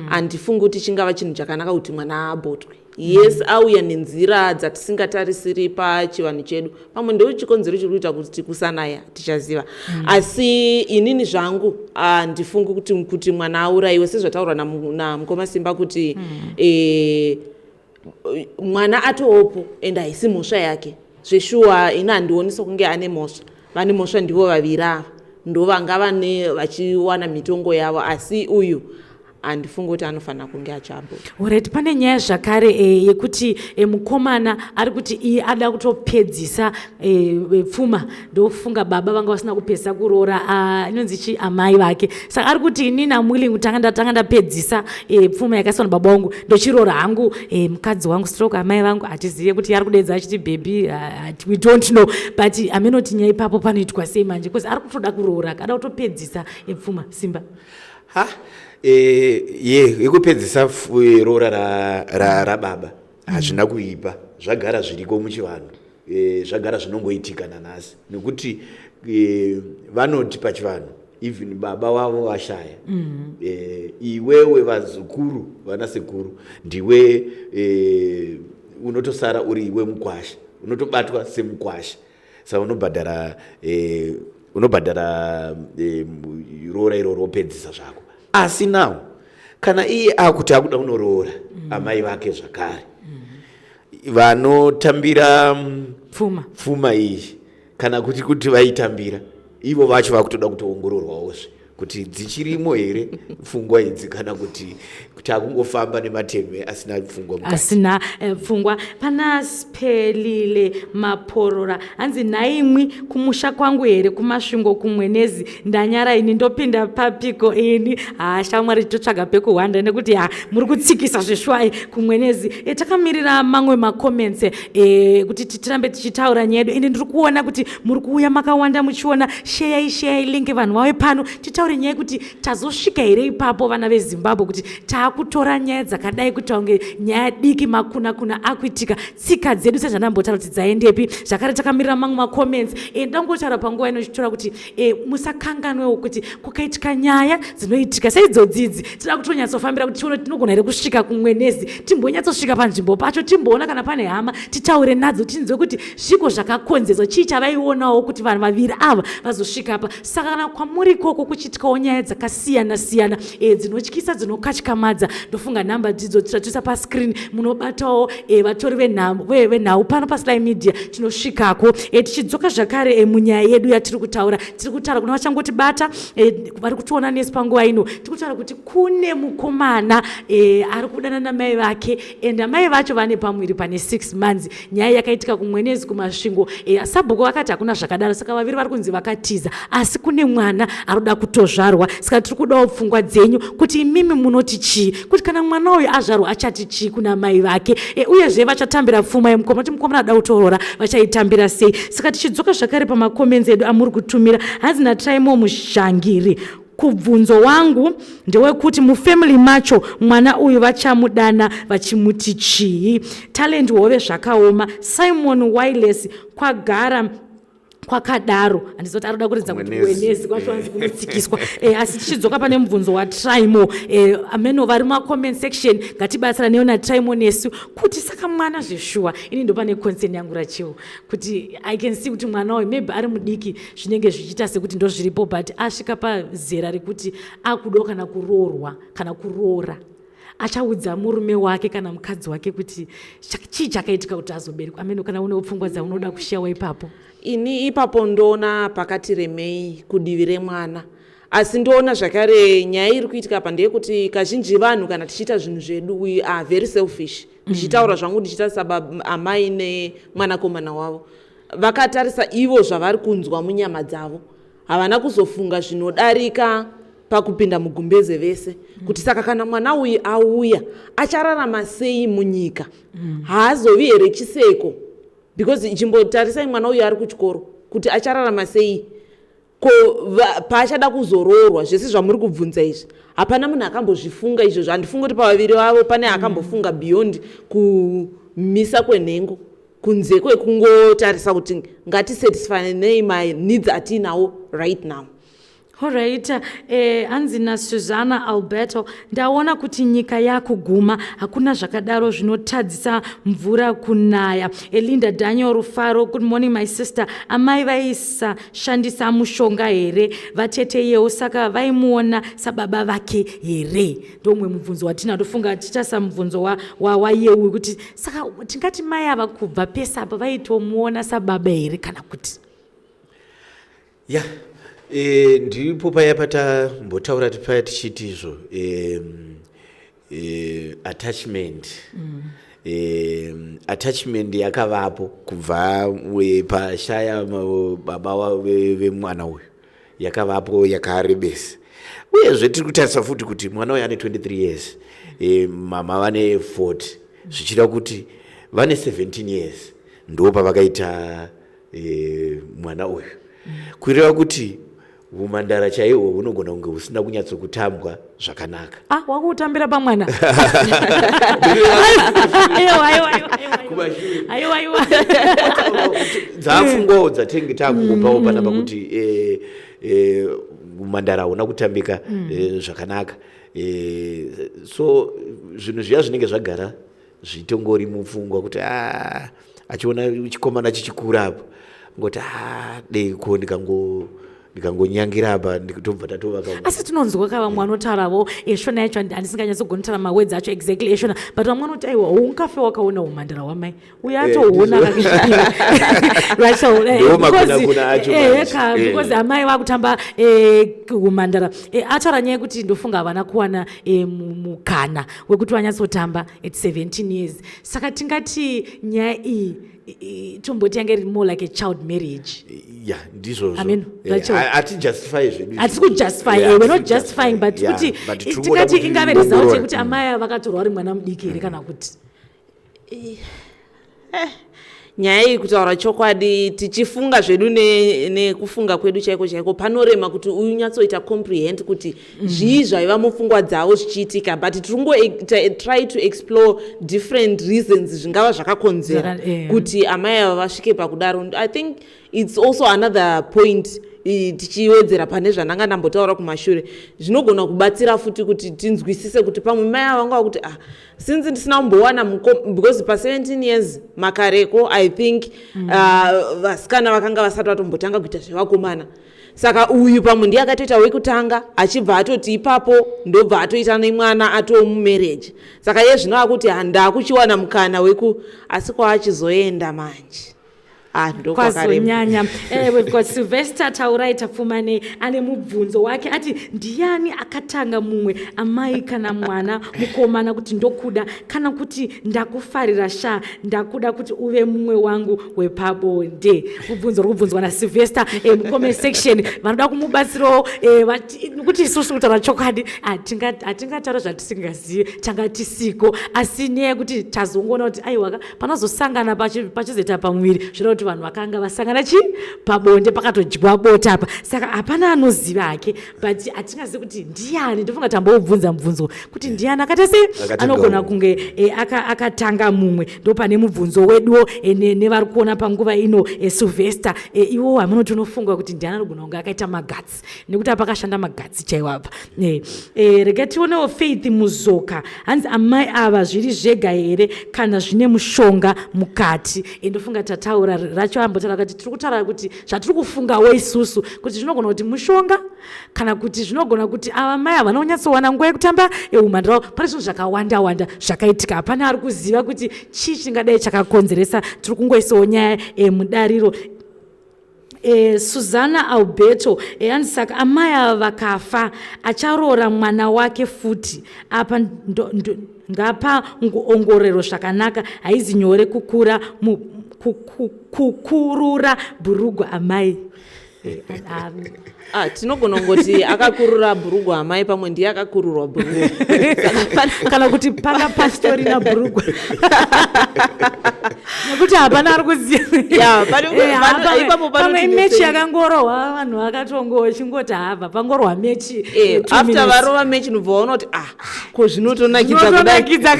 handifungi kuti chingava chinhu chakanaka kuti mwana abotwe. Yes, auya nenzira dzatisingatarisiri pachivanhu chedu. Pamwe ndo chikonzero chiri kuita kuti kusanaya, tichaziva. Asi inini zvangu handifungi kuti mwana aurayiwe sezvataurwa namukoma Simba kuti mwana atoopo and haisi mhosva yake zveshuwa. Ini handioni sokunge ane mhosva. Vane mhosva ndivo vaviri ava, ndo vanga vane vachiwana mitongo yavo, asi uyu handifungi kuti anofanira kunge achiaborta. Alright, pane nyaya zvakare yekuti mukomana ari kuti iye ada kutopedzisa pfuma. Ndofunga baba vanga vasina kupedzisa kuroora, inonzi chi, amai vake. Saka ari kuti, "Inini am willing kutanga ndatanga ndapedzisa pfuma yakaiswa nababa vangu, ndochiroora hangu mukadzi wangu stroke amai vangu." Hatizive kuti ari kudedza achiti baby, we don't know, but amenoti nyaya ipapo panoitwa sei manje, because ari kutoda kuroora, ada kutopedzisa pfuma. Simba? Ha, ye yekupedzisa roora rababa hazvina kuipa. Zvagara zviriko muchivanhu, zvagara zvinongoitika nanhasi, nekuti vanoti pachivanhu even baba wavo vashaya, iwewe vazukuru vana sekuru ndiwe unotosara uri iwe mukwasha, unotobatwa semukwasha. Saka unobhadhara roora iroro, wopedzisa zvako. Asi now kana iye akuti akuda kunoroora amai vake zvakare, vanotambira pfuma, pfuma iyi, kana kuti vaitambira ivo vacho vakutoda kutoongororwawozve kuti dzichirimo here pfungwa idzi, kana kuti takungofamba nemateme asina pfungwa mukati. Asina pfungwa. Pana Spelile Maporora, hanzi, "Nhaimwi, kumusha kwangu here kuMasvingo kuMwenezi? Ndanyara ini, ndopinda papiko ini?" Ha, shamwari, totsvaga pekuhwanda nekuti ha, muri kutsikisa zveshwai kuMwenezi. Takamirira mamwe macomments kuti tirambe tichitaura nyaya yedu. Ende ndiri kuona kuti muri kuuya makawanda muchiona. Sheyai, sheyai link, vanhu vauye pano titaure nyaya yekuti tazosvika here ipapo, vana veZimbabwe, kuti taakutora nyaya dzakadai kuti kunge nyaya diki, makuna kuna akuitika. Tsika dzedu, sezvandambotaura, kuti dzaendepi? Zvakare takamirira mamwe macomments. Ndangotaura panguva ino chitora kuti musakanganwewo kuti kukaitika nyaya dzinoitika seidzodzidzi, tinoda kutonyatsofambira kuti tione tinogona here kusvika kuMwenezi, timbonyatsosvika panzvimbo pacho, timboona kana pane hama, titaure nadzo, tinzwe kuti zviko zvakakonzerwa, chii chavaionawo kuti vanhu vaviri ava vazosvika apa. Saka kana kwamuri ikoko kuchiitikawo nyaya dzakasiyana siyana dzinotyisa, dzinokatyamadza, ndofunga nhamba dzidzo tichatoisa pascreen, munobatawo vatori venhau pano paSly Media, tinosvikako. Tichidzoka zvakare munyaya yedu yatiri kutaura, tiri kutaura kuna vachangotibata, vari kutiona nesi panguva ino, tiri kutaura kuti kune mukomana ari kudana namai vake, and amai vacho vane pamwiri pane 6 months. Nyaya yakaitika kuMwenezi kuMasvingo. Sabhuku vakati hakuna zvakadaro. Saka vaviri vari kunzi vakatiza, asi kune mwana ari kuda kutozvarwa. Saka tiri kudawo pfungwa dzenyu kuti imimi munoti chii, kuti kana mwana uyu azvarwa achati chii kuna mai vake, uyezve vachatambira pfuma yemukoma, kuti mukomana ada kutorora, vachaitambira sei? Saka tichidzoka zvakare pamacomments edu amuri kutumira, hanzi naTraimo Muzhangiri, "Kubvunzo wangu ndewekuti mufamily macho mwana uyu vachamudana vachimuti chii?" Talent Hove, zvakaoma. Simon Wireless, kwagara kwakadaro. Handizoti ari kuda kuridza kuti Mwenezi. Mwenezi kwacho hanzi kunotsikiswa. Asi tichidzoka pane mubvunzo waTraimo, ameno vari mumacomment section, ngatibatsiranewo naTraimo nesu kuti saka mwana zveshuwa, ini ndo pane concern yangu rachiwo, kuti I can see kuti mwana uyu maybe ari mudiki, zvinenge zvichiita sekuti ndo zviripo, but asvika pazera rekuti akudawo kana kuroorwa kana kuroora, achaudza murume wake kana mukadzi wake kuti chii chakaitika kuti azoberekwa? Ameno kana unewo pfungwa dzaunoda kushawa ipapo. Ini ipapo ndoona pakati remei kudivi remwana, asi ndoona zvakare nyaya iri kuitika apa ndeyekuti kazhinji vanhu kana tichiita zvinhu zvedu, we are very selfish. Ndichitaura zvangu, ndichitarisa amai nemwanakomana wavo, vakatarisa ivo zvavari kunzwa munyama dzavo, havana kuzofunga zvinodarika pakupinda mugumbeze vese, kuti saka kana mwana uyu auya achararama sei munyika? Haazovi here chiseko? Because chimbotarisai mwana uyu ari kuchikoro, kuti achararama sei? Ko paachada kuzoroorwa, zvese zvamuri kubvunza izvi hapana munhu akambozvifunga izvozvo. Handifungi kuti pavaviri vavo pane akambofunga beyond kumisa kwenhengo, kunze kwekungotarisa kuti ngatisatisfynei maneeds atiinawo right now. Alright, hanzi naSuzana Alberto, ndaona kuti nyika yakuguma, hakuna zvakadaro zvinotadzisa mvura kunaya. Elinda Daniel Rufaro, good morning my sister. Amai vaisashandisa mushonga here vatete Yeu, saka vaimuona sababa vake here? Ndomwe mubvunzo watina, ndofunga tichasa mubvunzo waYeu wa kuti saka tingati mai ava kubva pese apa vaitomuona sababa here kana kuti? Ya, ndipo paya patambotaura paya tichiti izvo attachment. Attachment yakavapo kubva pashaya baba vemwana uyu, yakavapo yakarebesa. Uyezve tiri kutarisa futi kuti mwana uyu ane 23 years, mama vane 40, zvichida kuti vane 17 years ndo pavakaita mwana uyu, kureva kuti umhandara chaihwo hunogona kunge husina kunyatsokutambwa zvakanaka. Ah, wakutambira pamwana. Aiwa, aiwa, aiwa, aiwa, aiwa. Dzafungwawo dzatenge takungopawo panapa kuti umhandara hauna kutambika zvakanaka. So zvinhu zviya zvinenge zvagara zvitongori mupfungwa kuti a achiona chikomana chichikura apo, ngoti a dei ko ndikangonyangira apa, tobva tatova pamwe. Asi tinonzwa ka vamwe vanotauravo eshona yacho, handisinganyatsogonotaura mawords acho exactly eshona, but vamwe vanoti aiwa, ungafe wakaona umhandara hwamai uyo atohuona kakechipiri. Ndiwo makunakuna acho manje. Because amai vakutamba umhandara. Ataura nyaya yekuti ndofunga havana kuwana mukana wekuti vanyatsotamba at 17 years, saka tingati nyaya iyi tomboti yanga iri more like a child marriage. Ya, ndizvozvo. Amen. Rachel. Hatijustify zvedu. Hatisi kujustify, we're not justifying, but kuti but tiri kungoda tingati kuti ingave result ongorora. yekuti amai ava vakatorwa vari mwana mudiki here kana kuti? Nyaya iyi, kutaura chokwadi, tichifunga zvedu nekufunga kwedu chaiko chaiko, panorema kuti unyatsoita comprehend kuti zvii zvaiva mupfungwa dzavo zvichiitika, but tiri kungo try to explore different reasons zvingava zvakakonzera kuti amai ava vasvike pakudaro. I think it's also another point, tichiwedzera pane zvandanga ndambotaura kumashure, zvinogona kubatsira futi kuti tinzwisise kuti pamwe mai ava vanga kuti, ah, since ndisina kumbowana, because pa17 years makareko, I think vasikana vakanga vasati vatombotanga kuita zvevakomana, saka uyu pamwe ndiye akatoita wekutanga, achibva atoti ipapo ndobva atoita nemwana atomumarriage. Saka iye zvino akuti handakuchiwana mukana weku, asi kwaachizoenda manje, ah, ndokwakarema. Kwazonyanya. We've got Sylvester Taurai Tapfumane ane mubvunzo wake, ati ndiani akatanga mumwe, amai kana mwana mukomana, kuti ndokuda kana kuti ndakufarira sha, ndakuda kuti uve mumwe wangu wepabonde? Mubvunzo uri kubvunzwa naSylvester mucomment section. Vanoda kumubatsirawo, nekuti isusu, kutaura chokwadi, hatingataura zvatisingazivi, tanga tisiko. Asi nyaya yekuti tazongoona kuti aiwa, panozosangana pachizoita pamuviri, zvireva kuti vanhu vakanga vasangana chi pabonde, pakatodyiwa bota apa. Saka hapana anoziva hake, but hatingazivi kuti ndiani. Ndofunga tamboubvunza mubvunzo kuti ndiani akaita sei Akatanga anogona mumwe. kunge akatanga mumwe. Ndo pane mubvunzo weduwo nevari kuona panguva ino. Sylvester, iwo hamunoti unofunga kuti ndiani anogona kunge akaita maguts, nekuti apa akashanda maguts chaiwo apa. Rega tionewo Faith Muzoka, hanzi amai ava zviri zvega here kana zvine mushonga mukati? Ndofunga tataura racho, ambotaura kuti tiri kutaura kuti zvatiri kufungawo isusu kuti zvinogona kuti mushonga kana kuti zvinogona kuti ava mai havana kunyatsowana nguva yekutamba umhandara wavo. Pane zvinhu zvakawanda wanda zvakaitika, hapana ari kuziva kuti chii chingadai chakakonzeresa. Tiri kungoisawo nyaya mudariro. Suzana Alberto, hanzi saka amai ava vakafa, acharoora mwana wake futi apa? Ngapa ongorero zvakanaka, haizi nyore kukura kukurura bhurugwa amai. Ah, tinogona kungoti akakurura bhurugwa amai, pamwe ndiye akakururwa bhurugwa. Kana kuti panga pasitorina bhurugwa, nekuti hapana ari kuziva. Ya, ipapo Pamwe panoti imechi yakangorohwa, vanhu vakatongo chingoti habva pangorohwa mechi. 2 After minutes. varova mechi, nobva waona kuti, ah, ko zvinotonakidza kudai. Zvinotonakidza.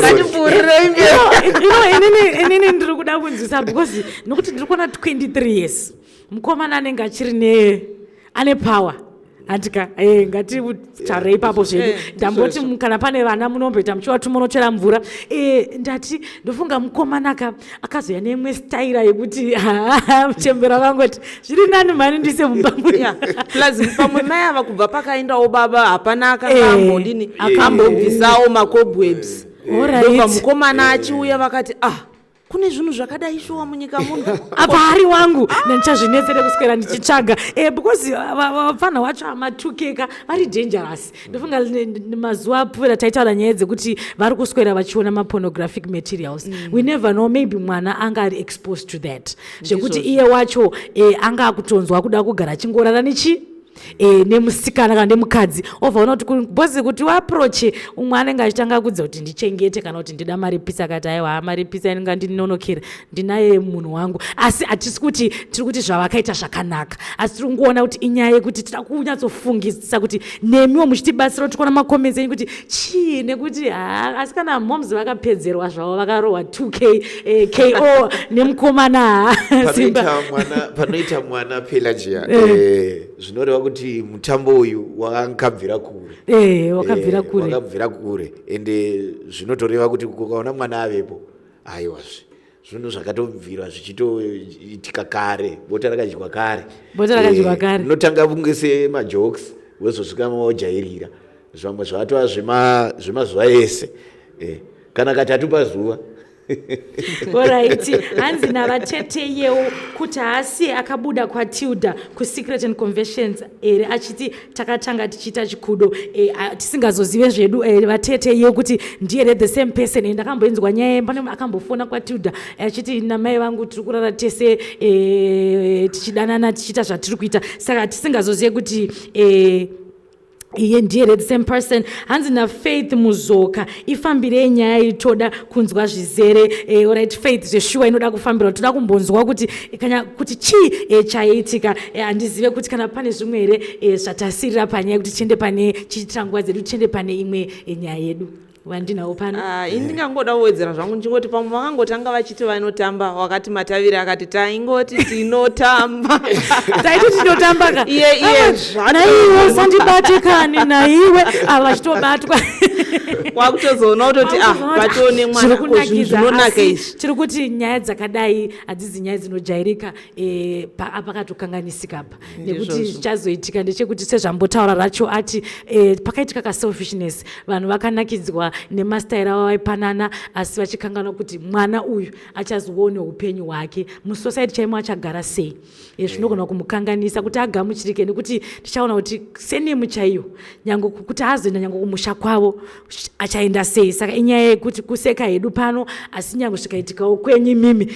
Ngatipfuurirei mberi. Inini ndiri kuda kunzwisa because nokuti ndiri kuona 23 years, mukomana anenge achiri ne Ane power handika. Ngatitaure ipapo zvedu. Ndamboti kana pane vana munomboita muchivatuma unochera mvura. Ndati ndofunga mukomanaka akazouya neimwe staira yekuti muchembera vangoti zviri nani mhani ndise mumba muno. Yeah. Plus pamwe mai ava kubva pakaendawo baba hapana akanga ambodini, ambobvisawo macobwebs. Ndobva mukomana achiuya vakati, "Ah, kune zvinhu zvakadai shuwa munyika muno." Apa ari wangu nandichazvinetsere kuswera ndichitsvaga, because vapfana wacho amatukeka vari dangerous. Ndofunga mazuva apfuura taitaura nyaya dzekuti vari kuswera vachiona mapornographic materials. We never know, maybe mwana anga ari exposed to that zvekuti iye wacho anga akutonzwa kuda kugara achingorara nechi nemusikana kana nemukadzi, obva ona kuti bhozi kuti uapproache umwe anenge achitanga kudza kuti ndichengete kana kuti ndida maripisi, akati aiwa, maripisi anenge andinonokera, ndinaye munhu wangu. Asi hatisi kuti tiri kuti zvavakaita zvakanaka, asi tiri kungoona kuti inyaya yekuti tida kunyatsofungisisa kuti nemiwo muchitibatsira kuti kuona macomments enyu kuti chii, nekuti ha, asi kana moms vakapedzerwa zvavo, vakarohwa 2K KO nemukomana, ha, Simba. Panoita mwana Pelagia, zvinoreva kuti mutambo uyu wakabvira kure. Wakabvira kure. Wakabvira kure, ende zvinotoreva kuti ukaona mwana avepo, aiwazve zvinhu zvakatobvira zvichitoitika kare, bota rakadyiwa kare. Bota rakadyiwa kare. Unotanga kunge semajokes, wozosvika wajairira, zvamwe zvatova zvemazuva ese, kana katatu pazuva. Alright, hanzi navateteyewo kuti haasi akabuda kwaTilda kuSecret and Conventions here achiti takatanga tichiita chikudo, tisingazozive zvedu, vateteyewo kuti ndiye the same person. Ndakamboinzwa nyaya, pane akambofona kwaTilda achiti namai vangu tiri kurara tese, tichidanana, tichiita zvatiri kuita, saka tisingazozive kuti iye ndiye the same person. Hanzi naFaith Muzoka, ifambirei nyaya itoda kunzwa zvizere. Alright Faith, zveshuwa inoda kufambirwa, toda kumbonzwa kuti kana kuti chii chaiitika. Handizive kuti kana pane zvimwe here zvatasirira panyaya yekuti tiende pane chiitira nguva dzedu, tiende pane imwe nyaya yedu vandinawo pano. Ah, ini ndingangoda kuwedzera zvangu ndichingoti pamwe vakangotanga vachiti vanotamba, wakati mataviri akati taingoti tinotamba. Taiti tinotamba ka. Iye Naiwe usandibate kani naiwe, ava vachitobatwa. Kwakutozoona kutoti ah, patone mwana. Zviri ko zvinhu kunakidza, zvinonaka asi izvi. Tiri kuti nyaya dzakadai hadzizi nyaya dzinojairika, pakatokanganisika pa nekuti Ndizvozvo. chichazoitika ndechekuti sezvambotaura racho ati pakaitika kaselfishness, vanhu vakanakidzwa nemastaira avo vaipanana, asi vachikanganwa kuti mwana uyu achazoone upenyu hwake musociety chaimo achagara sei. Zvinogona kumukanganisa kuti agamuchirike, nekuti tichaona kuti senemu chaiyo nyange kuti azoenda nyange kumusha kwavo achaenda sei. Saka inyaya yekuti kuseka hedu pano, asi nyange zvikaitikawo kwenyu imimi,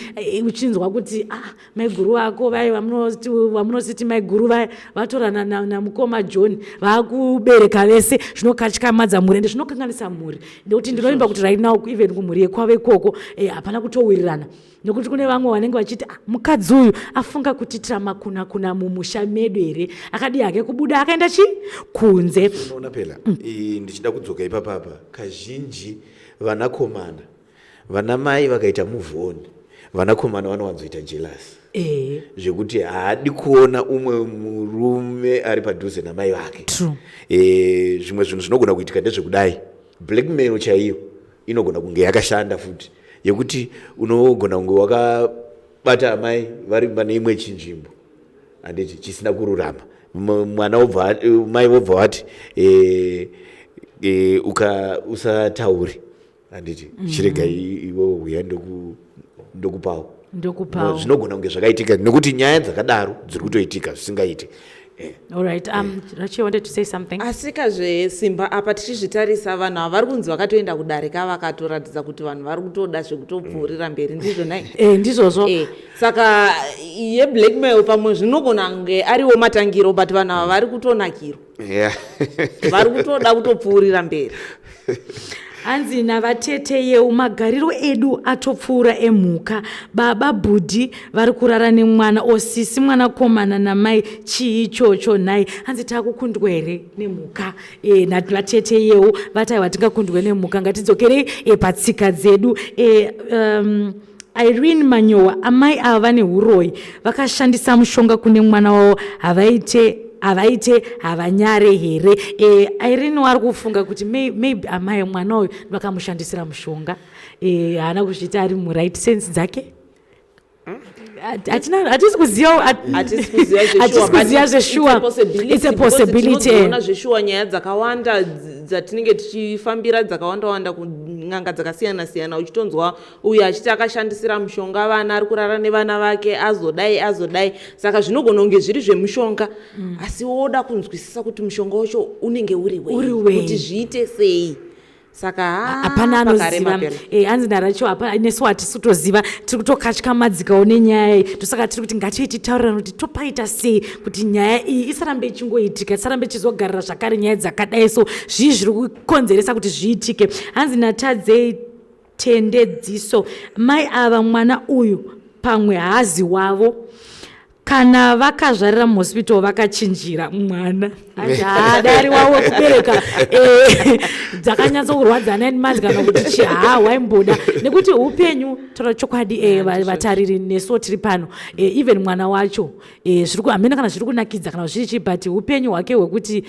uchinzwa kuti ah, maiguru vako vai vamunositi maiguru vaya vatorana namukoma John, vakubereka vese, zvinokatyamadza mhuri ende zvinokanganisa mhuri, nekuti ndinovimba kuti right now even kumhuri yekwavo ikoko hapana kutowirirana, nekuti kune vamwe vanenge vachiti, "Ah, mukadzi uyu afunga kutiitira makuna kuna mumusha medu here? Akadii hake kubuda akaenda chi kunze?" Unoona phela, ndichida kudzoka ipapapa, kazhinji vanakomana, vana mai vakaita move on, vanakomana vanowanzoita jealous zvekuti haadi kuona umwe murume ari padhuze namai vake. True. Zvimwe zvinhu zvinogona kuitika ndezvekudai, blackmail chaiyo inogona kunge yakashanda futi, yekuti unogona kunge wakabata amai vari pane imwe chinzvimbo, handiti, chisina kururama. Mwana wobva mai vobva vati uka usatauri, handiti, chirega iwe uya ndokupawo. Ndokupawo. Zvinogona kunge zvakaitika, nekuti nyaya dzakadaro dziri kutoitika zvisingaiti. Alright, Rachi wanted to say something. Asikazve Simba, apa tichizvitarisa, vanhu ava vari kunzi vakatoenda kudare ka, vakatoratidza kuti vanhu vari kutoda zvekutopfuurira mberi, ndizvo nai? Ndizvozvo. Saka yeblackmail pamwe zvinogona kunge ariwo matangiro, but vanhu ava vari kutonakirwa, vari kutoda kutopfuurira mberi. Hanzi navatete yeu, magariro edu atopfuura emhuka. Baba bhudhi vari kurara nemwana, osisi mwanakomana namai, chii ichocho nhai? Hanzi taakukundwa here nemhuka? Navatete yeu vati aiwa, tingakundwe nemhuka, ngatidzokerei patsika dzedu. Irene Manyowa, amai ava vane uroyi, vakashandisa mushonga kune mwana wavo, havaite. havaite havanyare here? Irene wari kufunga kuti maybe amai mwana uyu vakamushandisira mushonga, haana kuzviita ari muright sense dzake. Hatisi kuziva. Hatisi kuziva. Hatisi kuziva zveshuwa. It's a possibility. Tinodziona zveshuwa nyaya dzakawanda dzatinenge tichifambira dzakawanda wanda kun'anga dzakasiyana siyana, uchitonzwa uyu achiti akashandisira mushonga vana, ari kurara nevana vake, azodai azodai. Saka zvinogona kunge zviri zvemushonga, asi woda kunzwisisa kuti mushonga wacho unenge uri Uri wei wei. kuti zviite sei. Saka Hapana anoziva. pakarema pera. Hanzi naracho hapana, nesu hatisi kutoziva, tiri kutokatyamadzikawo nenyaya iyi. Ndosaka tiri kuti ngatiye titaurirana kuti topaita sei kuti nyaya iyi isarambe ichingoitika, isarambe ichizogarira zvakare nyaya dzakadai. So zvii zviri kukonzeresa kuti zviitike? Hanzi natadzei tendedziso, mai ava mwana uyu pamwe haazi wavo, kana vakazvarira muhospital vakachinjira mwana. Dai wavo kubereka dzakanyatsokurwadza 9 months kana kuti chi, ha, waimboda nekuti upenyu, taura chokwadi, vatariri nesuwo tiri pano, even mwana wacho, hamene kana zviri kunakidza kana zviri chii, but upenyu hwake hwekuti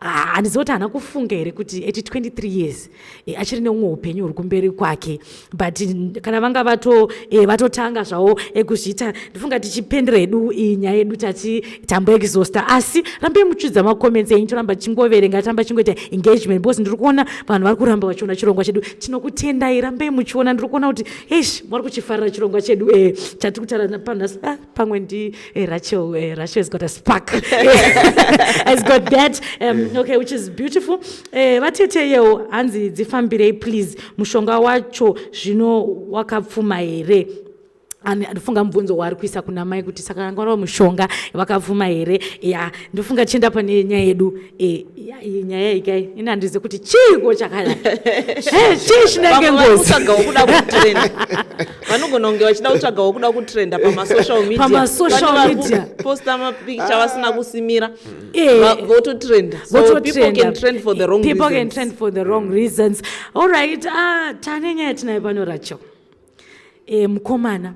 handizivi kuti haana kufunga here kuti at 23 years achiri neumwe upenyu huri kumberi kwake. But kana vanga vatotanga zvavo kuzviita, ndifunga tichipendera hedu iyi nyaya yedu, tati tamboexhausta, asi rambai muchiudza macomments enyu, toramba tichingoverenga, toramba tichingoita engagement, because ndiri kuona vanhu vari kuramba vachiona chirongwa chedu. Tinokutendai, rambai muchiona. Ndiri kuona kuti eish, vari kuchifarira chirongwa chedu chatiri kutaura panhasi. Pamwe ndi Rachel. Rachel has got a spark, has got that, okay, which is beautiful. Vateteyewo hanzi dzifambirei please, mushonga wacho zvino wakapfuma here? Ndofunga mubvunzo waari kuisa kuna mai kuti saka ngwarwa mushonga vakapfuma here? Ya, ndofunga tichienda pane nyaya yedu, ya, iyi nyaya ikai ini handizi kuti chiiko chakadai. Chii chinenge Vamwe vari ngozi? kutsvagawo kuda kutrenda, vanogona kunge vachida kutsvagawo kuda kutrenda pamasocial media. Pamasocial Pane vari media. kuposta mapikicha vasina kusimira, vototrenda. So people Vototrenda. can trend for the wrong People can reasons. trend for the wrong reasons. All right, tane nyaya tinayo pano, Rachel. Mukomana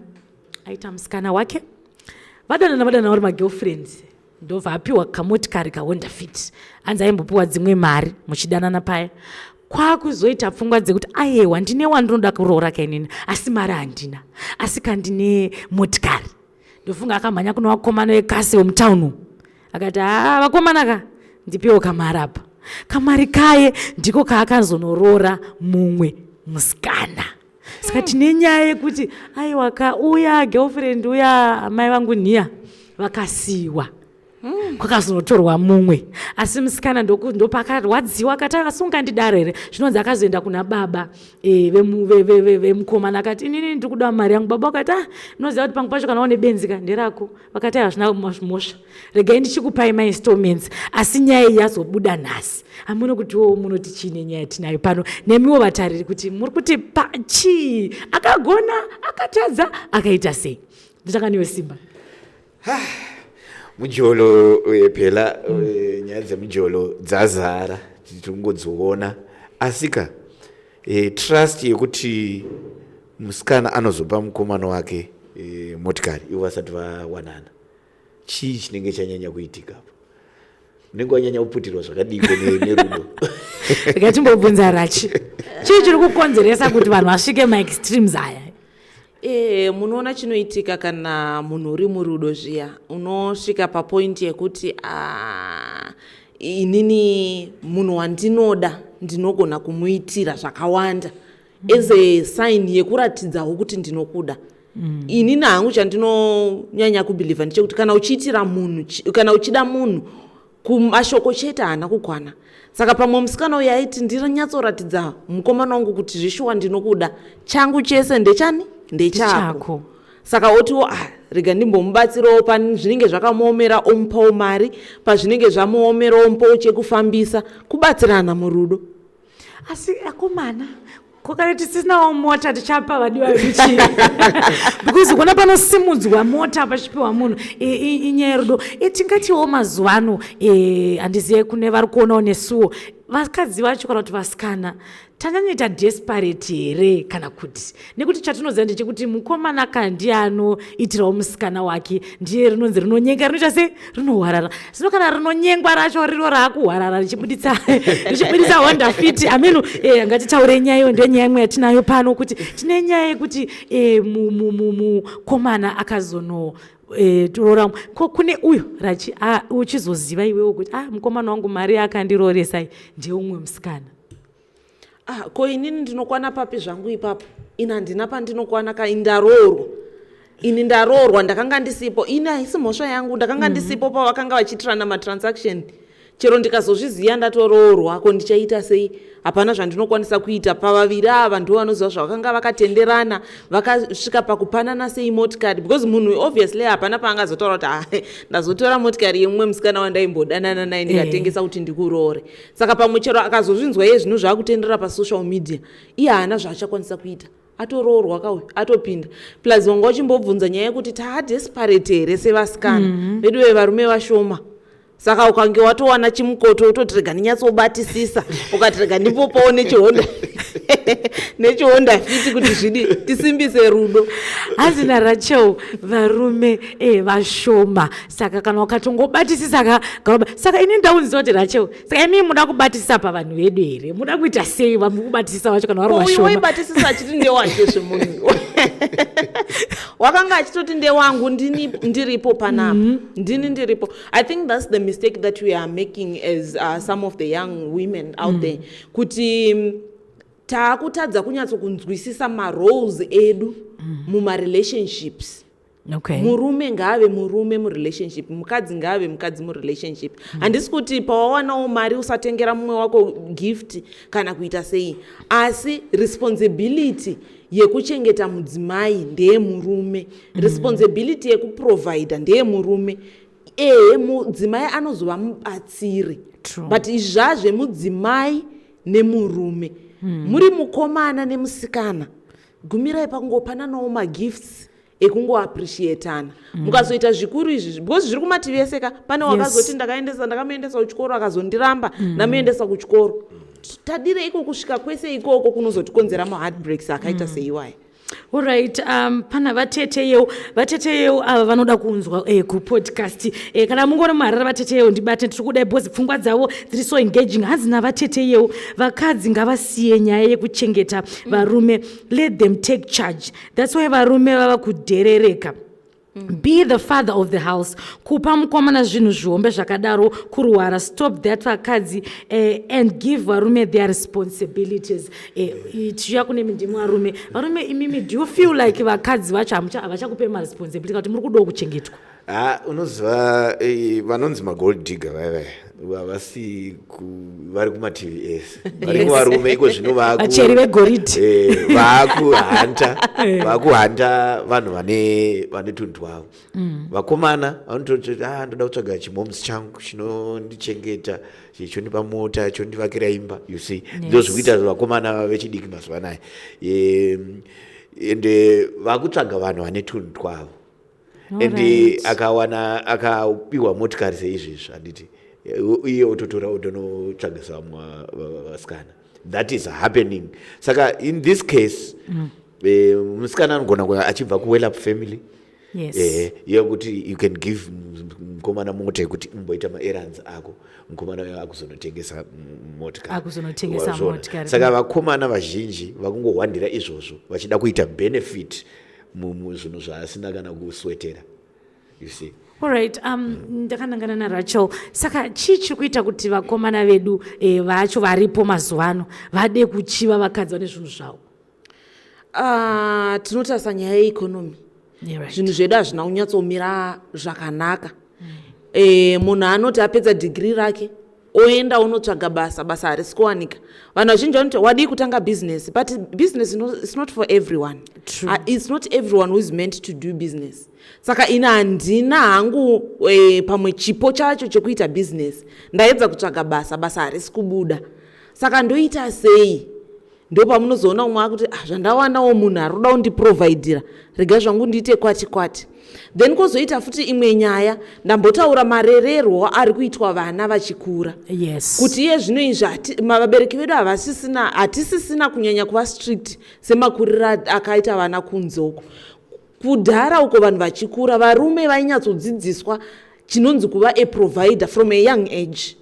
aita musikana wake, vadanana vadanana vari magirlfriends, ndobva apiwa kamotikari kaHonda Fit. Hanzi aimbopiwa dzimwe mari muchidanana paya, kwakuzoita pfungwa dzekuti ayewa, ndine wandinoda kuroora kainini, asi mari handina, asi kandine motikari. Ndofunga akamhanya kuna vakomana vekasi vemutauni umu, akati, "Haa vakomana ka, ndipiwo kamari apa." Kamari kaye ndiko kaakazonoroora mumwe musikana. Saka tine nyaya yekuti aiwa ka, uya girlfriend uya, amai vangu nhiya vakasiyiwa, kwakazonotorwa mumwe, asi musikana ndopakarwadziwa, akati, "Asi ungandidaro here?" Zvinonzi akazoenda kuna baba vemukomana, akati, "Inini ndiri kuda mari yangu." Baba vakati, "Ah, unoziva kuti pamwe pacho kana une benzi ka nderako." Vakati, "Hazvina mhosva, regai ndichikupai mainstallments." Asi nyaya iyi yazobuda nhasi. Hamuna kutiwo munoti chiine nyaya tinayo pano nemiwo vatariri, kuti muri kuti chii? Akagona, akatadza, akaita sei? Nditanga niwe, Simba. Mujolo, phela nyaya dzemujolo dzazara, tiringodziona, asika trust yekuti musikana anozopa mukomana wake motikari ivo vasati vawanana, chii chinenge chanyanya kuitika apo? Unenge wanyanya kuputirwa zvakadiko nerudo? Regai timbobvunza Rachi, chii chiri kukonzeresa kuti vanhu vasvike maextremes aya? Munoona chinoitika kana munhu uri murudo zviya, unosvika papoint yekuti, "Ah, inini munhu wandinoda ndinogona kumuitira zvakawanda as a sign yekuratidzawo kuti ndinokuda." Inini hangu chandinonyanya kubhilivha ndechekuti kana uchiitira munhu kana uchida munhu, kumashoko chete haana kukwana. Saka pamwe musikana uyu aiti, "Ndinonyatsoratidza mukomana wangu kuti zvishuwa ndinokuda, changu chese ndechani? Ndechako." Ndechako. Saka otiwo, "Ah, rega ndimbomubatsirawo pazvinenge zvakamuomera," omupawo mari, pazvinenge zvamuomera omupawo chekufambisa. Kubatsirana murudo. Asi akomana, kokare tisinawo mota, tichapa vadiwa vedu chii? Because kuona panosimudzwa mota pachipiwa munhu, inyaya yerudo. Tingatiwo mazuva ano, handizive kune vari kuonawo nesuwo. Vakadzi vacho kana kuti vasikana tanyanyoita desperate here kana kuti nekuti chatinoziva ndechekuti mukomana ka ndiye anoitirawo musikana wake, ndiye rinonzi rinonyenga rinoita se rinohwarara. Zvino kana rinonyengwa racho riro raakuhwarara richibuditsa richibuditsa Honda Fit ameno. Ngatitaure nyaya iyo, ndiyo nyaya imwe yatinayo pano, kuti tine nyaya yekuti mukomana akazono roora ko kune uyu rachi uchizoziva iwewo kuti mukomana wangu mari akandirooresa ndeumwe musikana. Ah, ko inini ndinokwana papi zvangu ipapo? Ini handina pandinokwana ka. Indaroorwa ini, ndaroorwa, ndakanga ndisipo ini, haisi mhosva yangu, ndakanga ndisipo pavakanga vachiitirana matransaction. Chero ndikazozviziva ndatoroorwa, ko ndichaita sei? Hapana zvandinokwanisa kuita. Pavaviri ava ndo vanoziva zvavakanga vakatenderana, vakasvika pakupanana sei motikari, because munhu obviously hapana paangazotaura kuti, "Ah, ndazotora motikari yemumwe musikana wandaimbodanana naye, ndikatengesa kuti ndikuroore." Saka pamwe chero akazozvinzwa iye zvino zvaakutenderera pasocial media, iye haana zvaachakwanisa kuita, atoroorwa kauyu, atopinda. Plus wanga uchimbobvunza nyaya yekuti taadesperate here sevasikana vedu vevarume vashoma. Saka ukange watowana chimukoto, utoti rega ndinyatsobatisisa, ukati rega ndimbopawo nechihonda nechihonda Fit kuti zvidi tisimbise rudo. Hanzi naRachel varume vashoma, saka kana ukatongobatisisa saka ini ndaunziwa kuti Rachel, saka imi muda kubatisisa pavanhu vedu here? Muda kuita sei vamukubatisisa vacho kana vari uyu vashoma? Waibatisisa achiti ndewake zvemunhu, wakanga achitoti ndewangu, ndini ndiripo panapa, ndini ndiripo. I think that's the mistake that we are making as some of the young women out there, kuti taakutadza kunyatsokunzwisisa maroles edu mumarelationships. Murume ngaave murume murelationship, mukadzi ngaave mukadzi murelationship. Handisi kuti pawawanawo mari usatengera mumwe wako gift kana kuita sei, asi responsibility yekuchengeta mudzimai ndeyemurume, responsibility yekuprovida ndeyemurume. Ehe, mudzimai anozova mubatsiri, but izvi zvazvemudzimai nemurume. Muri mukomana nemusikana, gumirai pakungopananawo magifts ekungoappreciatana. Mukazoita zvikuru izvi, because zviri kumativi ese ka, pane wakazoti ndakaendesa, ndakamuendesa kuchikoro akazondiramba, ndamuendesa kuchikoro, tadireiko kusvika kwese ikoko kunozotikonzera maheartbreaks akaita seiwaya? Alright, pana vateteyeu, vateteyeu ava vanoda kunzwa kupodcast. Kana mungori muHarare, vateteyeu, ndibate, tiri kudai because pfungwa dzavo dziri so engaging. Hanzi navateteyeu, vakadzi ngavasiye nyaya yekuchengeta varume, let them take charge. That's why varume vava kudherereka. Be the father of the house. Kupa mukomana zvinhu zvihombe zvakadaro kurwara. Stop that vakadzi, and give varume their responsibilities. Tichiuya kune mindimi varume, varume imimi, do you feel like vakadzi vacho havachakupe maresponsibility kana kuti muri kudawo kuchengetwa? Ha, unoziva vanonzi magold digger vaya vaya havasi vari kumativi ese, vari kuvarume iko zvino. Vacheri vegoridhe. Vaakuhanta, vaakuhanta vanhu vane tunhu twavo. Vakomana vanototi, "Ah, ndoda kutsvaga chimoms changu chinondichengeta, chondipa mota, chondivakira imba." You see, ndo zvikuita vakomana vechidiki mazuva anaya. Ende vakutsvaga vanhu vane tunhu twavo, and akawana akapiwa motikari seizvezvi, handiti iye ototora otonotsvagisa vamwe vasikana. That is happening. Saka in this case musikana anogona kuva achibva kuwell up family, yekuti you can give mukomana mota yekuti umboita maerrands ako, mukomana uyo akuzonotengesa motikari. Akuzonotengesa Wazviona? motikari. Saka vakomana vazhinji vakungohwandira izvozvo vachida kuita benefit muzvinhu zvaasina kana kuswetera, you see. Alright, ndakanangana naRachel. Saka chii chiri kuita kuti vakomana vedu vacho varipo mazuva ano vade kuchiva vakadzi vane zvinhu zvavo? Ah, tinotarisa nyaya yeeconomy. Zvinhu zvedu hazvina kunyatsomira zvakanaka. Munhu anoti apedza dhigiri rake, oenda onotsvaga basa, basa harisi kuwanika. Vanhu vazhinji vanoti, "Wadii kutanga business?" But business is not for everyone. It's not everyone who is meant to do business. Saka ini handina hangu pamwe chipo chacho chekuita business. Ndaedza kutsvaga basa, basa harisi kubuda, saka ndoita sei? Ndo pamunozoona umwe akuti, "Ah, zvandawanawo munhu ari kuda kundiprovhaidhira, rega zvangu ndiite kwati kwati." Then kwozoita futi imwe nyaya, ndambotaura marererwo ari kuitwa vana vachikura. Kuti iye zvino izvi vabereki vedu havasisina, hatisisina kunyanya kuva strict semakuriro akaita vana kunze uko. Kudhara uko vanhu vachikura, varume vainyatsodzidziswa chinonzi kuva a provider from a young age.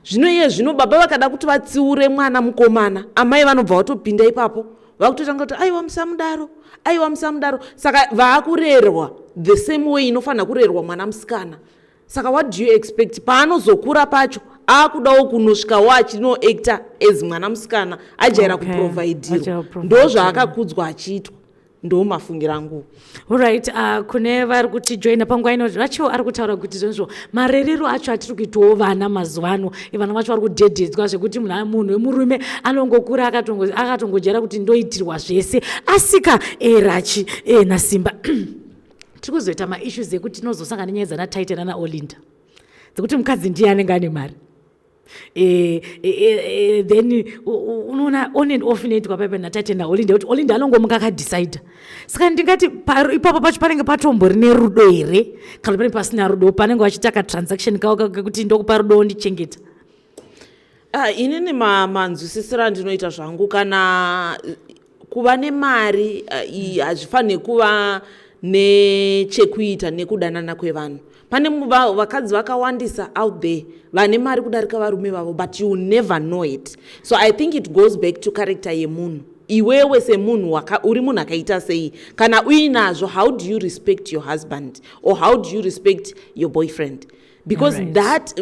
Zvino iye zvino baba vakada kuti vatsiure mwana mukomana, amai vanobva vatopinda ipapo, vakutotanga kuti aiwa musamudaro, aiwa musamudaro. Saka vaakurerwa the same way inofanira kurerwa mwana musikana. Saka what do you expect paanozokura pacho, aakudawo kunosvikawo achinoacta as mwana musikana ajaira kuprovaidirwa? Ajaira Ndo kuprovaidirwa. zvaakakudzwa achiitwa, ndo mafungira angu. Alright, kune vari kutijoina panguva ino, vacho ari kutaura kuti zvonizvo marerero acho atiri kuitawo vana mazuva ano, vana vacho vari kudhedhedzwa zvekuti munhu wemurume anongokura akatongojera kuti ndoitirwa zvese. Asika Rachi naSimba, tiri kuzoita maissues ekuti tinozosangana nenyaya dzana Taita nana Olinda, dzekuti mukadzi ndiye anenge ane mari. Then unoona on and off inoitwa paipa naTaita naOlinda, kuti Olinda anongomuka akadecida. Saka ndingati ipapo pacho panenge patombori nerudo here, kana panenge pasina rudo, panenge vachiita katransaction kavo kekuti ndokupa rudo, ndichengeta? Ah, inini manzwisisiro andinoita zvangu, kana kuva nemari hazvifaniri kuva nechekuita nekudanana kwevanhu. Pane vakadzi vakawandisa out there vane mari kudarika varume vavo, but you will never know it. So I think it goes back to character yemunhu. Iwewe semunhu uri munhu akaita sei? Kana uinazvo, how do you respect your husband or how do you respect your boyfriend? Because that,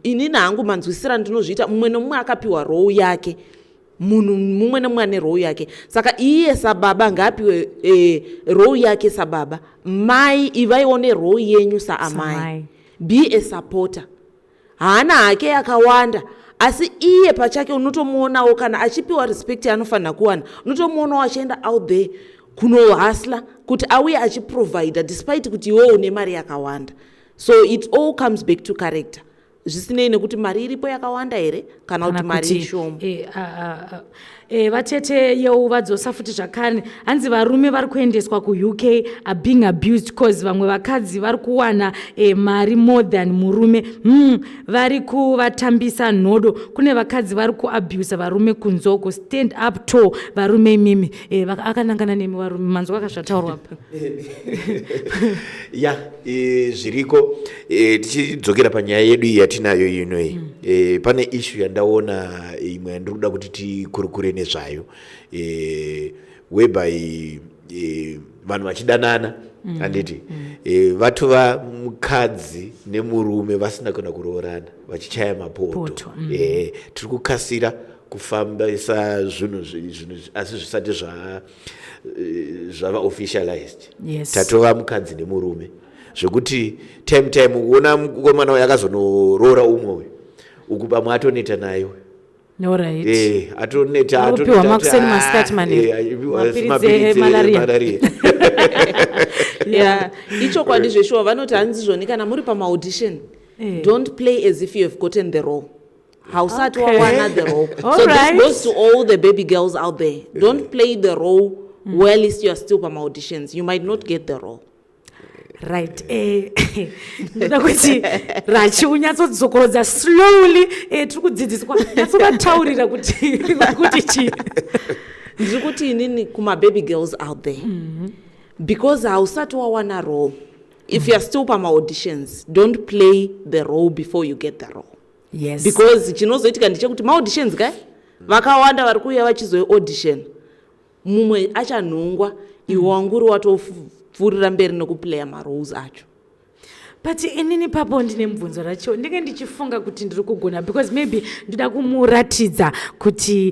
inini hangu manzwisiro andinozviita, mumwe nomumwe akapiwa role yake. Munhu mumwe nemumwe ane role yake. Saka iye sababa ngaapiwe role yake sababa. Mai, ivaiwo nerole yenyu saamai. Samai. Be a supporter. Haana hake yakawanda, asi iye pachake unotomuonawo kana achipiwa respect yaanofanira kuwana, unotomuonawo achienda out there kunohustla kuti auye achiprovida, despite kuti iwewo une mari yakawanda. So it all comes back to character, zvisinei nekuti mari iripo yakawanda here kana kuti mari ishoma. Vatete yeu vadzosa futi zvakare, hanzi varume vari kuendeswa kuUK are being abused, cause vamwe vakadzi vari kuwana mari more than murume. Vari kuvatambisa nhodo. Kune vakadzi vari kuabusa varume kunzoko. Stand up to varume imimi. Akanangana nemi varume, manzwa akazvataurwa pa. Ya, zviriko. Tichidzokera panyaya yedu iyi yatinayo inoyi, pane issue yandaona imwe yandiri kuda kuti tikurukure nezvayo, whereby vanhu vachidanana, handiti, vatova mukadzi nemurume vasina kana kuroorana, vachichaya mapoto. Poto. Tiri kukasira kufambisa zvinhu asi zvisati zvava officialized. Tatova mukadzi nemurume, zvekuti time uona mukomana uyu akazonoroora umwe uyu, uku pamwe atoneta naye. Atoneta. Anopiwa atoneta, makuseni, ati, masikati, "Ah, manheru." achipiwa Mapiritsi mapiritsi emalaria. emalaria. Yeah, ichokwadi zveshuwa. Vanoti hanzi zvoni kana muri pamaaudition, don't play as if you have gotten the role. Hausati wawana the role. So this goes to all the baby girls out there: don't play the role whilst you are still pamaauditions. You might not get the role. Right, ndoda kuti Rachi unyatsodzokorodza slowly. Tiri kudzidziswa, nyatsovataurira kuti chii. Ndiri kuti inini kumababy girls out there, because hausati wawana role, if you are still pamaauditions, don't play the role before you get the role. Because chinozoitika ndechekuti maauditions kai, vakawanda vari kuuya vachizoaudition, mumwe achanhongwa, iwe wanguri watopfuurira mberi nekuplaya maroles acho. But inini papo ndine mubvunzo racho. Ndinge ndichifunga kuti ndiri kugona, because maybe ndoda kumuratidza kuti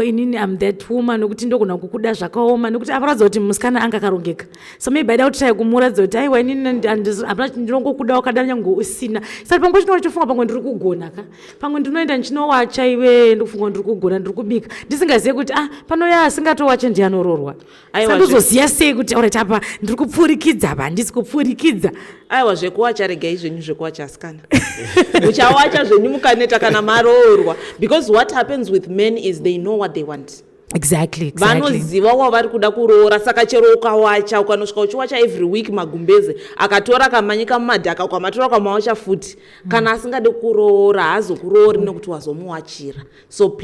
inini am that woman, nokuti ndogona kukuda zvakaoma, nekuti avaratidza kuti musikana anga akarongeka. So maybe aida kutry kumuratidza kuti aiwa, inini hapana, ndinongokuda wakadaro nyange usina. Saka pamwe chino ndichifunga pamwe ndiri kugona ka, pamwe ndinoenda ndichinowacha, iwe ndikufunga ndiri kugona, ndiri kubika, ndisingazive kuti ah, panoya asingatowache ndianororwa. Aiwa, Sandozoziva sei kuti alright, apa ndiri kupfurikidza, apa handisi kupfurikidza? Aiwa, zvekuwacha regai zvenyu zvekuwacha, asikana. Muchawacha zvenyu mukaneta kana maroorwa, because what happens with men is they know what they want. Exactly. Vanoziva wavari kuda kuroora, saka chero ukawacha, ukanosvika uchiwacha every week magumbeze, akatora akamanyika mumadhaka, ukamatora ukamawacha futi, kana asingade kuroora haazokuroori nekuti wazomuwachira. So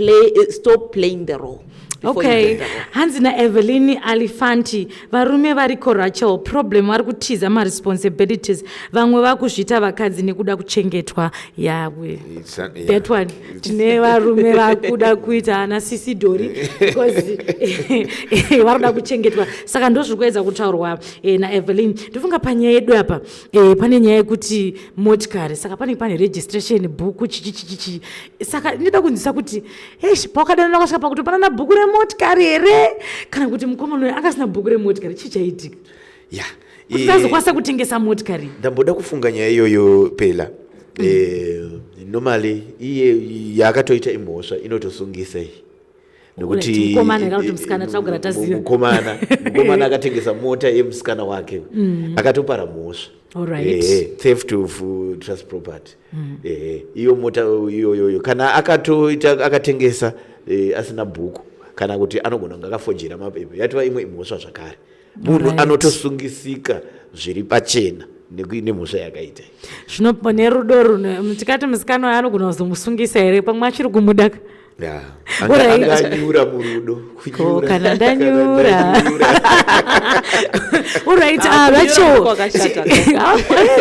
stop playing the role before you get the role. Hanzi naEvelyn Alifanti, varume variko Rachel, problem vari kutiza maresponsibilities. Vamwe vakuzviita vakadzi nekuda kuchengetwa yawe. That one, tine varume vakuda kuita ana sisidhori because vari kuda kuchengetwa. Saka ndo zviri kuedza kutaurwa naEvelyn. Ndofunga panyaya yedu apa pane nyaya yekuti motikari, saka panenge pane registration book, chichichichichi. Saka ndinoda kunzwisa kuti eish, pawakadanana kwasvika pakuti panana bhuku remotikari here, kana kuti mukomana uyu akasina bhuku remotikari, chii chaitika kuti tazokwanisa kutengesa motikari? Ndamboda kufunga nyaya iyoyo pela. Normally iye yaakatoita imhosva inotosungisa iyi, nekuti Alright, mukomana kana kuti musikana, tinogara taziva. Mukomana akatengesa mota yemusikana wake akatopara mhosva. Theft of trust property. Iyo mota iyoyoyo kana akatoita akatengesa asina bhuku, kana kuti anogona kunge akafojera mapepa, yatova imwe imhosva zvakare. Munhu anotosungisika zviri pachena nemhosva yakaita. Zvino nerudo runo, tikati musikana uyu anogona kuzomusungisa here? Pamwe achiri kumudaka. Anganyura murudo. Ko, kunyura. Kana ndanyura. Alright, Ah, kunyura Rachel. kwakashata.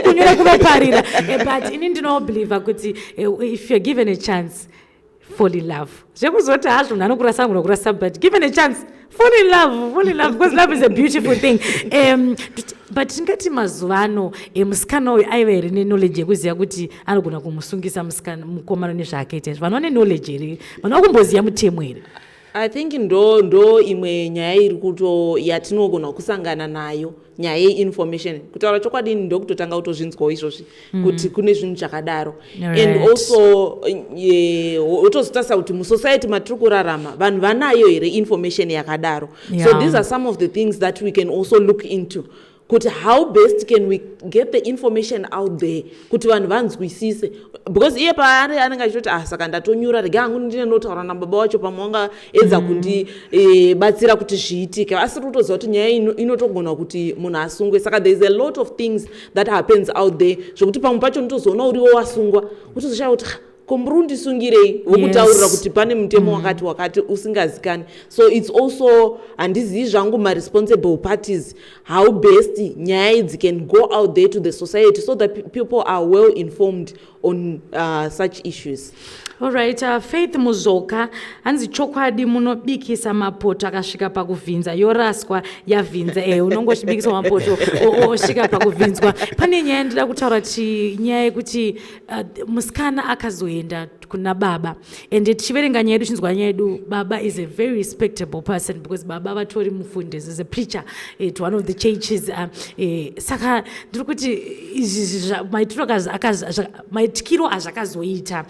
Kunyura kunoparira. But ini ndinobelieva kuti if you're given a chance, fall in love. Zvekuzoti hazvo munhu anokurasa, anogona kurasa, but given a chance, fall in love, fall in love, because love is a beautiful thing. But tingati mazuva ano musikana uyu aiva here neknowledge yekuziva kuti anogona kumusungisa musikana, mukomana, nezvaakaita izvi? Vanhu vane knowledge here? Vanhu vakumboziva mutemo here? I think ndo imwe nyaya iri kuto yatinogona kusangana nayo, nyaya yeinformation. Kutaura chokwadi, ndokutotanga kutozvinzwawo izvozvi kuti kune zvinhu zvakadaro. And also wotozotarisa kuti musociety matiri kurarama vanhu vanayo here information yakadaro. So these are some of the things that we can also look into, kuti how best can we get the information out there kuti vanhu vanzwisise, because iye paari anenge achitoti, "Ah, saka ndatonyura, rega hangu ndinenotaura nababa wacho, pamwe wangaedza kundibatsira kuti zviitike," asiri kutoziva kuti nyaya inotogona kuti munhu asungwe. Saka there is a lot of things that happens out there zvokuti pamwe pacho unotozoona uriwo wasungwa, utozoshaya kuti, "Ah, ko muri kundisungirei?" Wokutaurira kuti pane mutemo wakati wakati usingazikani. So it's also, handizivi zvangu maresponsible parties, how best nyaya idzi can go out there to the society so that people are well informed on such issues. Alright, Faith Muzoka, hanzi chokwadi munobikisa mapoto akasvika pakuvhinza, yoraswa yavhinza. Unongochibikisa mapoto osvika pakuvhinzwa. Pane nyaya ndida kutaura ti nyaya yekuti musikana akazoenda kuna baba, and tichiverenga nyaya yedu, chinzwa nyaya yedu, baba is a very respectable person because baba vatori mufundisi, is a preacher at one of the churches. Saka ndiri kuti izvi maitiro maitikiro azvakazoita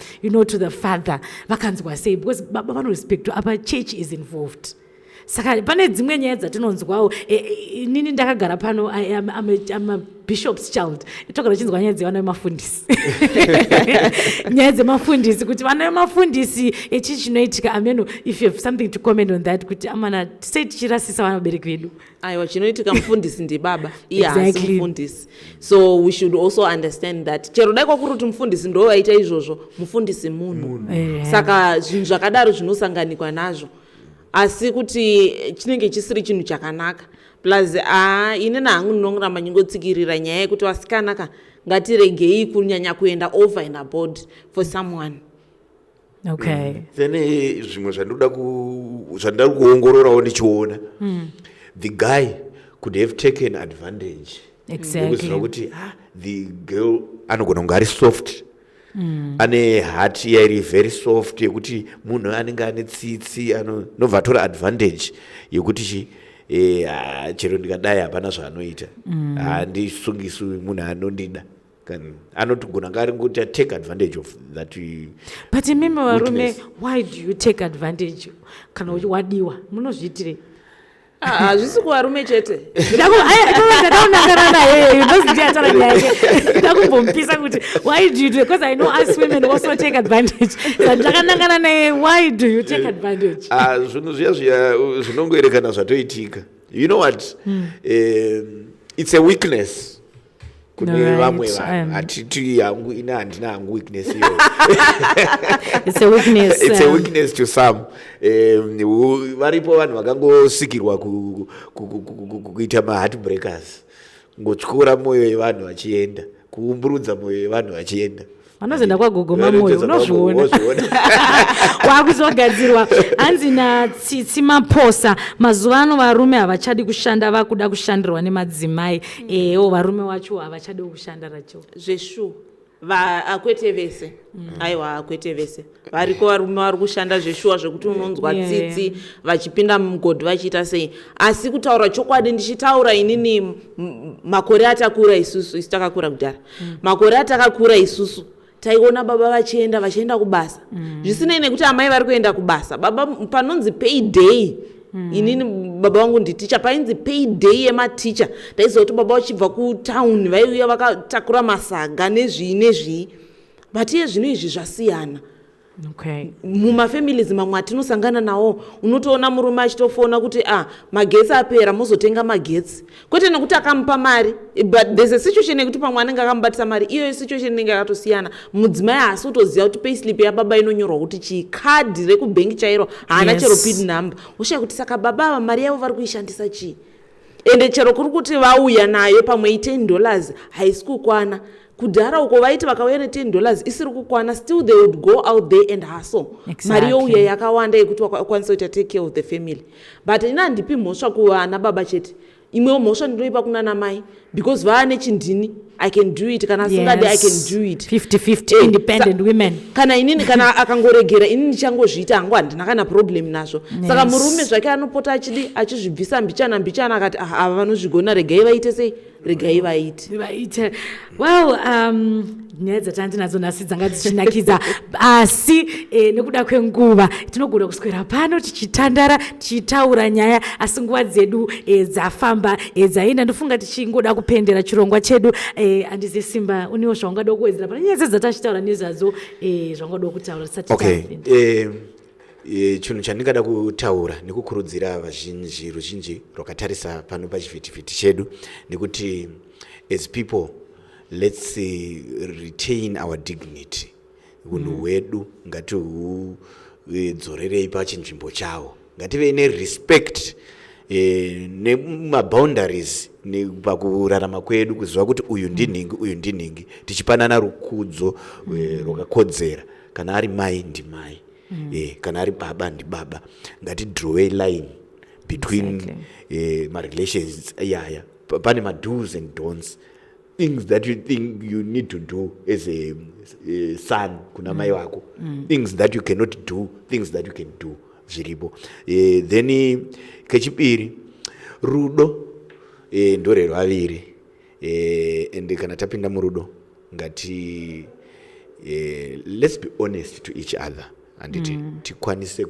to the father, vakanzwa sei? Because baba vanorespectwa, apa church is involved. Saka pane dzimwe nyaya dzatinonzwawo. Inini ndakagara pano, I'm a bishop's child, togara chinzwa nyaya dzevana vemafundisi, nyaya dzemafundisi, kuti vana vemafundisi echii chinoitika. Ameno if you have something to comment on that, kuti amana sei tichirasisa vana vabereki vedu. Aiwa, chinoitika, mufundisi ndibaba, iye haasi mufundisi. So we should also understand that chero dai kwakuri kuti mufundisi ndo vaita izvozvo, mufundisi munhu. Saka zvinhu zvakadaro zvinosanganikwa nazvo, asi kuti chinenge chisiri chinhu chakanaka. Plus a inini hangu ndinoramba ndingotsikirira nyaya yekuti vasikana ka, ngatiregei kunyanya kuenda over and aboard for someone. Then zvimwe zvandoda zvandari kuongororawo ndichiona, the guy could have taken advantage yekuziva kuti, ah, the girl anogona kunge ari soft, ane heart iya iri very soft, yekuti munhu anenge ane tsitsi, anobva atora advantage yekuti chi ah, chero ndikadai hapana zvaanoita, handisungisi, munhu anondida. Anotogona nga ari ngoti take advantage of that But imimi varume, weakness. why do you take advantage kana wadiwa? Munozviitirei? Ah, hazvisi kuvarume chete. Ndakaonangana naye because ndiye ataura nyaya yake. Ndakumbompisa kuti why do you do, because I know us women also take advantage. So ndakanangana naye, why do you take advantage? Ah, zvinhu zviya zviya zvinongoerekana zvatoitika. You know what, it's a weakness kune vamwe vanhu. Hatiti hangu ine, handina hangu weakness iyoyo. It's a weakness. It's a weakness to some. Varipo vanhu vakangosikirwa kuita maheartbreakers, ngotyora mwoyo yevanhu vachienda, kuumburudza mwoyo yevanhu vachienda. Vanozoenda kwagogo Mamoyo. Vanotoenda kwagogo, Unozviona. wozviona. Wakuzogadzirwa. Hanzi naTsitsi Maposa, mazuva ano varume havachadi kushanda, vakuda kushandirwa nemadzimai. Ewo varume wacho havachadi kushanda racho. Zveshuwa, akwete vese, aiwa, akwete vese. Variko varume vari kushanda zveshuwa zvekuti unonzwa tsitsi vachipinda mumugodhi vachiita sei. Asi kutaura chokwadi, ndichitaura inini, makore atakura isusu, isu takakura kudhara, makore atakakura isusu taiona baba vachienda kubasa, zvisinei nekuti amai vari kuenda kubasa. Baba panonzi payday, inini baba vangu nditicha, painzi payday yematicha, taiziva kuti baba vachibva kutauni vaiuya vakatakura masaga nezvii nezvii. But iye zvino izvi zvasiyana. Mumafamilies mamwe atinosangana nawo, unotoona murume achitofona kuti, "Ah, magetsi apera, mozotenga magetsi," kwete nekuti akamupa mari, but there's a situation yekuti pamwe anenge akamubatisa mari. Iyoyo situation inenge yakatosiyana. Mudzimai haasi kutoziva kuti payslip yababa inonyorwa kuti chii, kadhi rekubhengi chairo haana, chero PIN number. Ushaya kuti saka baba ava mari yavo vari kuishandisa chii? Ende chero kuri kuti vauya nayo pamwe i$10, haisi kukwana. Kudhara uko vaiti vakauya ne$10 isiri kukwana, still they would go out there and hustle. Mari youya yakawanda yekuti wakwanisa kuita take care of the family. But ina handipi mhosva kuvana baba chete, imwewo mhosva ndinoipa kunana mai, because vava nechindini, "I can do it, kana asingadi, I can do it." 50-50, independent women. Kana inini, kana akangoregera, inini ndichangozviita hangu, handina kana problem nazvo. Saka murume zvake anopota achidi achizvibvisa mbichana mbichana, akati, "Ah, ava vanozvigona, regai vaite sei, regai vaite." Vaite. Well, nyaya dzatanga tinadzo nhasi dzanga dzichinakidza, asi nekuda kwenguva tinogona kuswera pano tichitandara tichitaura nyaya, asi nguva dzedu dzafamba, dzaenda. Ndofunga tichingoda kupendera chirongwa chedu, handizivi Simba, unewo zvaungada kuwedzera pane nyaya dzatachitaura nezvadzo, zvaungada kutaura tisati tapinda? Chinhu chandingada kutaura nekukurudzira vazhinji, ruzhinji rwakatarisa pano pachivhitivhiti chedu, nekuti as people, let's retain our dignity. Unhu hwedu ngatihudzorerei pachinzvimbo chawo. Ngativei nerespect nemaboundaries pakurarama kwedu, kuziva kuti uyu ndinhingi, uyu ndinhingi, tichipanana rukudzo rwakakodzera. Kana ari mai, ndimai, kana ari baba, ndibaba. Ngatidrawei line between marelations iyaya. Pane mados and don'ts, things that you think you need to do as a son kuna mai vako, things that you cannot do, things that you can do, zviripo. Then kechipiri, rudo ndorerwaviri, and kana tapinda murudo, ngati let's be honest to each other, handiti? Tikwanise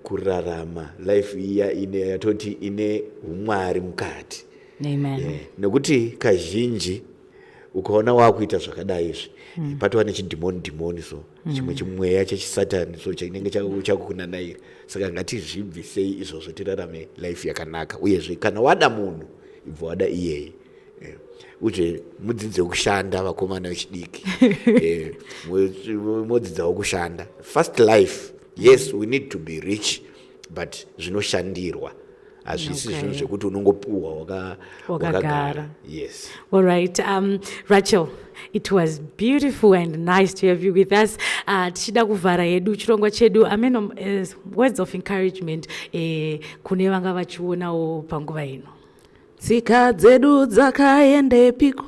kurarama life iya ine yatoti ine umwari mukati. Amen. Nekuti kazhinji ukaona wakuita zvakadai izvi, patova nechidhimoni dhimoni, so chimwe chimweya chechisatani, so chinenge chakukunanaira. Saka ngatizvibvisei izvozvo, tirarame life yakanaka. Uyezve kana wada munhu, ibva wada iyeye. Uzve mudzidze kushanda, vakomana vechidiki. Modzidzawo kushanda. Fast life, yes, we need to be rich, but zvinoshandirwa, hazvisi zvinhu zvekuti unongopuhwa Wakagara. wakagara. Yes. All right, Rachel, it was beautiful and nice to have you with us. Tichida kuvhara hedu chirongwa chedu, I mean, words of encouragement kune vanga vachionawo panguva ino. Tsika dzedu dzakaendepiko?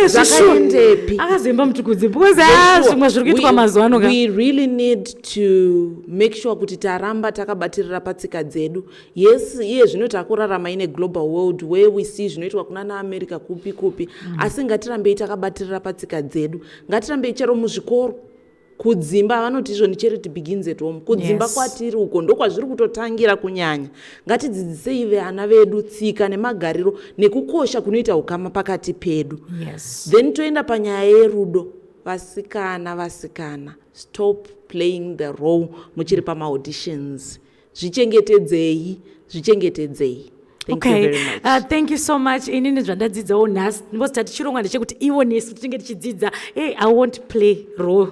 Zvakaendepi? Akazoimba Mutukudzi, because ah, zvimwe zviri kuitwa mazuva ano ka. We really need to make sure kuti taramba takabatirira patsika dzedu. Yes, iye zvino takurarama ine global world where we see zvinoitwa kuna naAmerica, kupi kupi, asi ngatirambei takabatirira patsika dzedu. Ngatirambei chero muzvikoro. Kudzimba vanoti izvo ndi charity begins at home. Kudzimba kwatiri uko ndokwazviri kutotangira kunyanya. Ngatidzidzisei vana vedu tsika nemagariro nekukosha kunoita ukama pakati pedu. Then toenda panyaya yerudo. Vasikana, vasikana, stop playing the role muchiri pamaauditions. Zvichengetedzei, zvichengetedzei. Thank you very much. Thank you so much. Inini zvandadzidzawo nhasi, because tati chirongwa ndechekuti ivo nesu tinenge tichidzidza. Hey, I won't play role.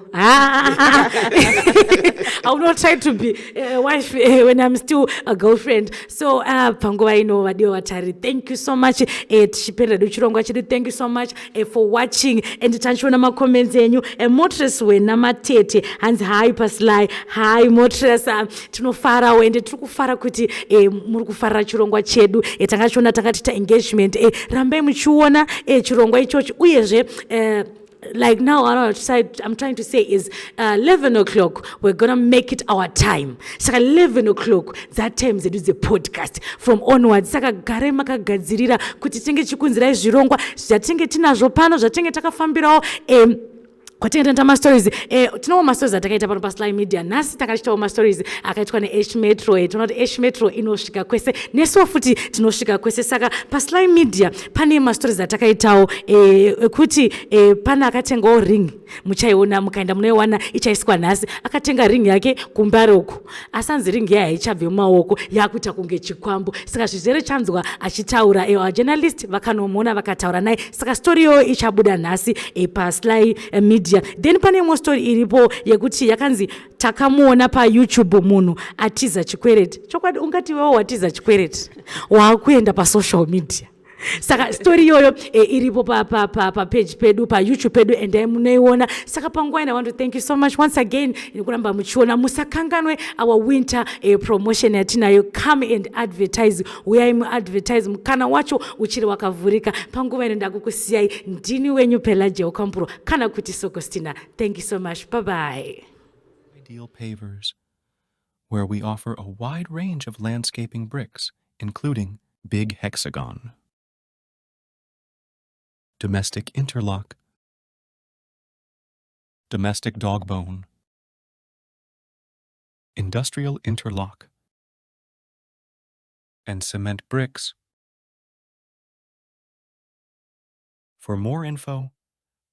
I will not try to be a wife when I'm still a girlfriend. So panguva ino vadiwa vatari, thank you so much. Tichiperera du chirongwa chedu, thank you so much for watching, and tachiona macomments enyu. Motres wena matete hanzi hi paSly, hi Motres. Tinofarawo ende tiri kufara kuti muri kufarira chirongwa chedu. Tanga tichiona takatiita engagement. Rambai muchiona chirongwa ichochi. Uyezve like now what I'm trying to say is 11 o'clock we're gonna make it our time. Saka 11 o'clock that time dzedu dzepodcast from onwards. Saka garai makagadzirira kuti tinge tichikunzirai zvirongwa zvatinge tinazvo pano, zvatinge takafambirawo kwatinge tinoita mastories. Tinowo mastories atakaita pano paSly Media. Nhasi takachitawo mastories akaitwa neH Metro. Tinoona kuti H Metro inosvika kwese, nesuwo futi tinosvika kwese. Saka paSly Media pane mastories atakaitawo ekuti pane akatengawo ring. Muchaiona mukaenda munoiwana, ichaiswa nhasi. Akatenga ring yake kuMbare uku, asi anzi ring yayo haichabve mumaoko, yakuita kunge chikwambo. Saka zvizere chanzwa achitaura. Journalist vakanomuona vakataura naye. Saka story iyoyo ichabuda nhasi paSly Media. Then pane imwe story iripo yekuti yakanzi takamuona paYouTube munhu atiza chikwereti. Chokwadi ungati iwewo watiza chikwereti waakuenda pasocial media? Saka story iyoyo iripo papage pedu, paYouTube pedu, endai munoiona. Saka panguva ino I want to thank you so much once again nekuramba muchiona. Musakanganwe our winter promotion yatinayo. Come and advertise, uyai muadvertise, mukana wacho uchiri wakavhurika. Panguva ino ndakukusiyai. Ndini wenyu Pelagia Ukampuro kana kuti Sokostina. Thank you so much, bye bye. Ideal Pavers, where we offer a wide range of landscaping bricks, including Big Hexagon, Domestic Interlock, Domestic Dogbone, Industrial Interlock, and cement bricks. For more info,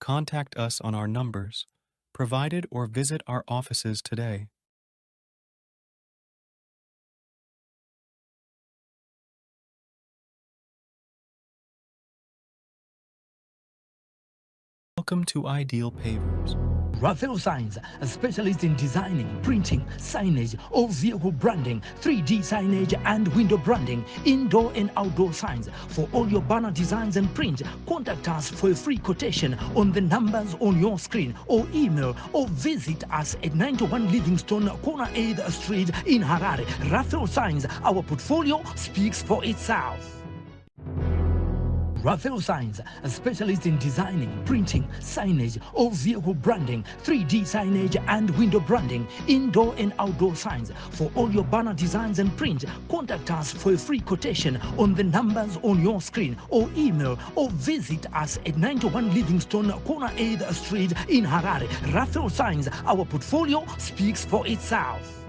contact us on our numbers provided or visit our offices today. Welcome to Ideal Pavers. Raphael Signs, a specialist in designing, printing, signage, all vehicle branding, 3D signage and window branding, indoor and outdoor signs. For all your banner designs and print, contact us for a free quotation on the numbers on your screen or email or visit us at 91 Livingstone, corner 8th Street in Harare. Raphael Signs, our portfolio speaks for itself. Raphael Signs, a specialist in designing, printing, signage, all vehicle branding, 3D signage and window branding, indoor and outdoor signs. For all your banner designs and print, contact us for a free quotation on the numbers on your screen or email or visit us at 91 Livingstone, corner 8th Street in Harare. Raphael Signs, our portfolio speaks for itself.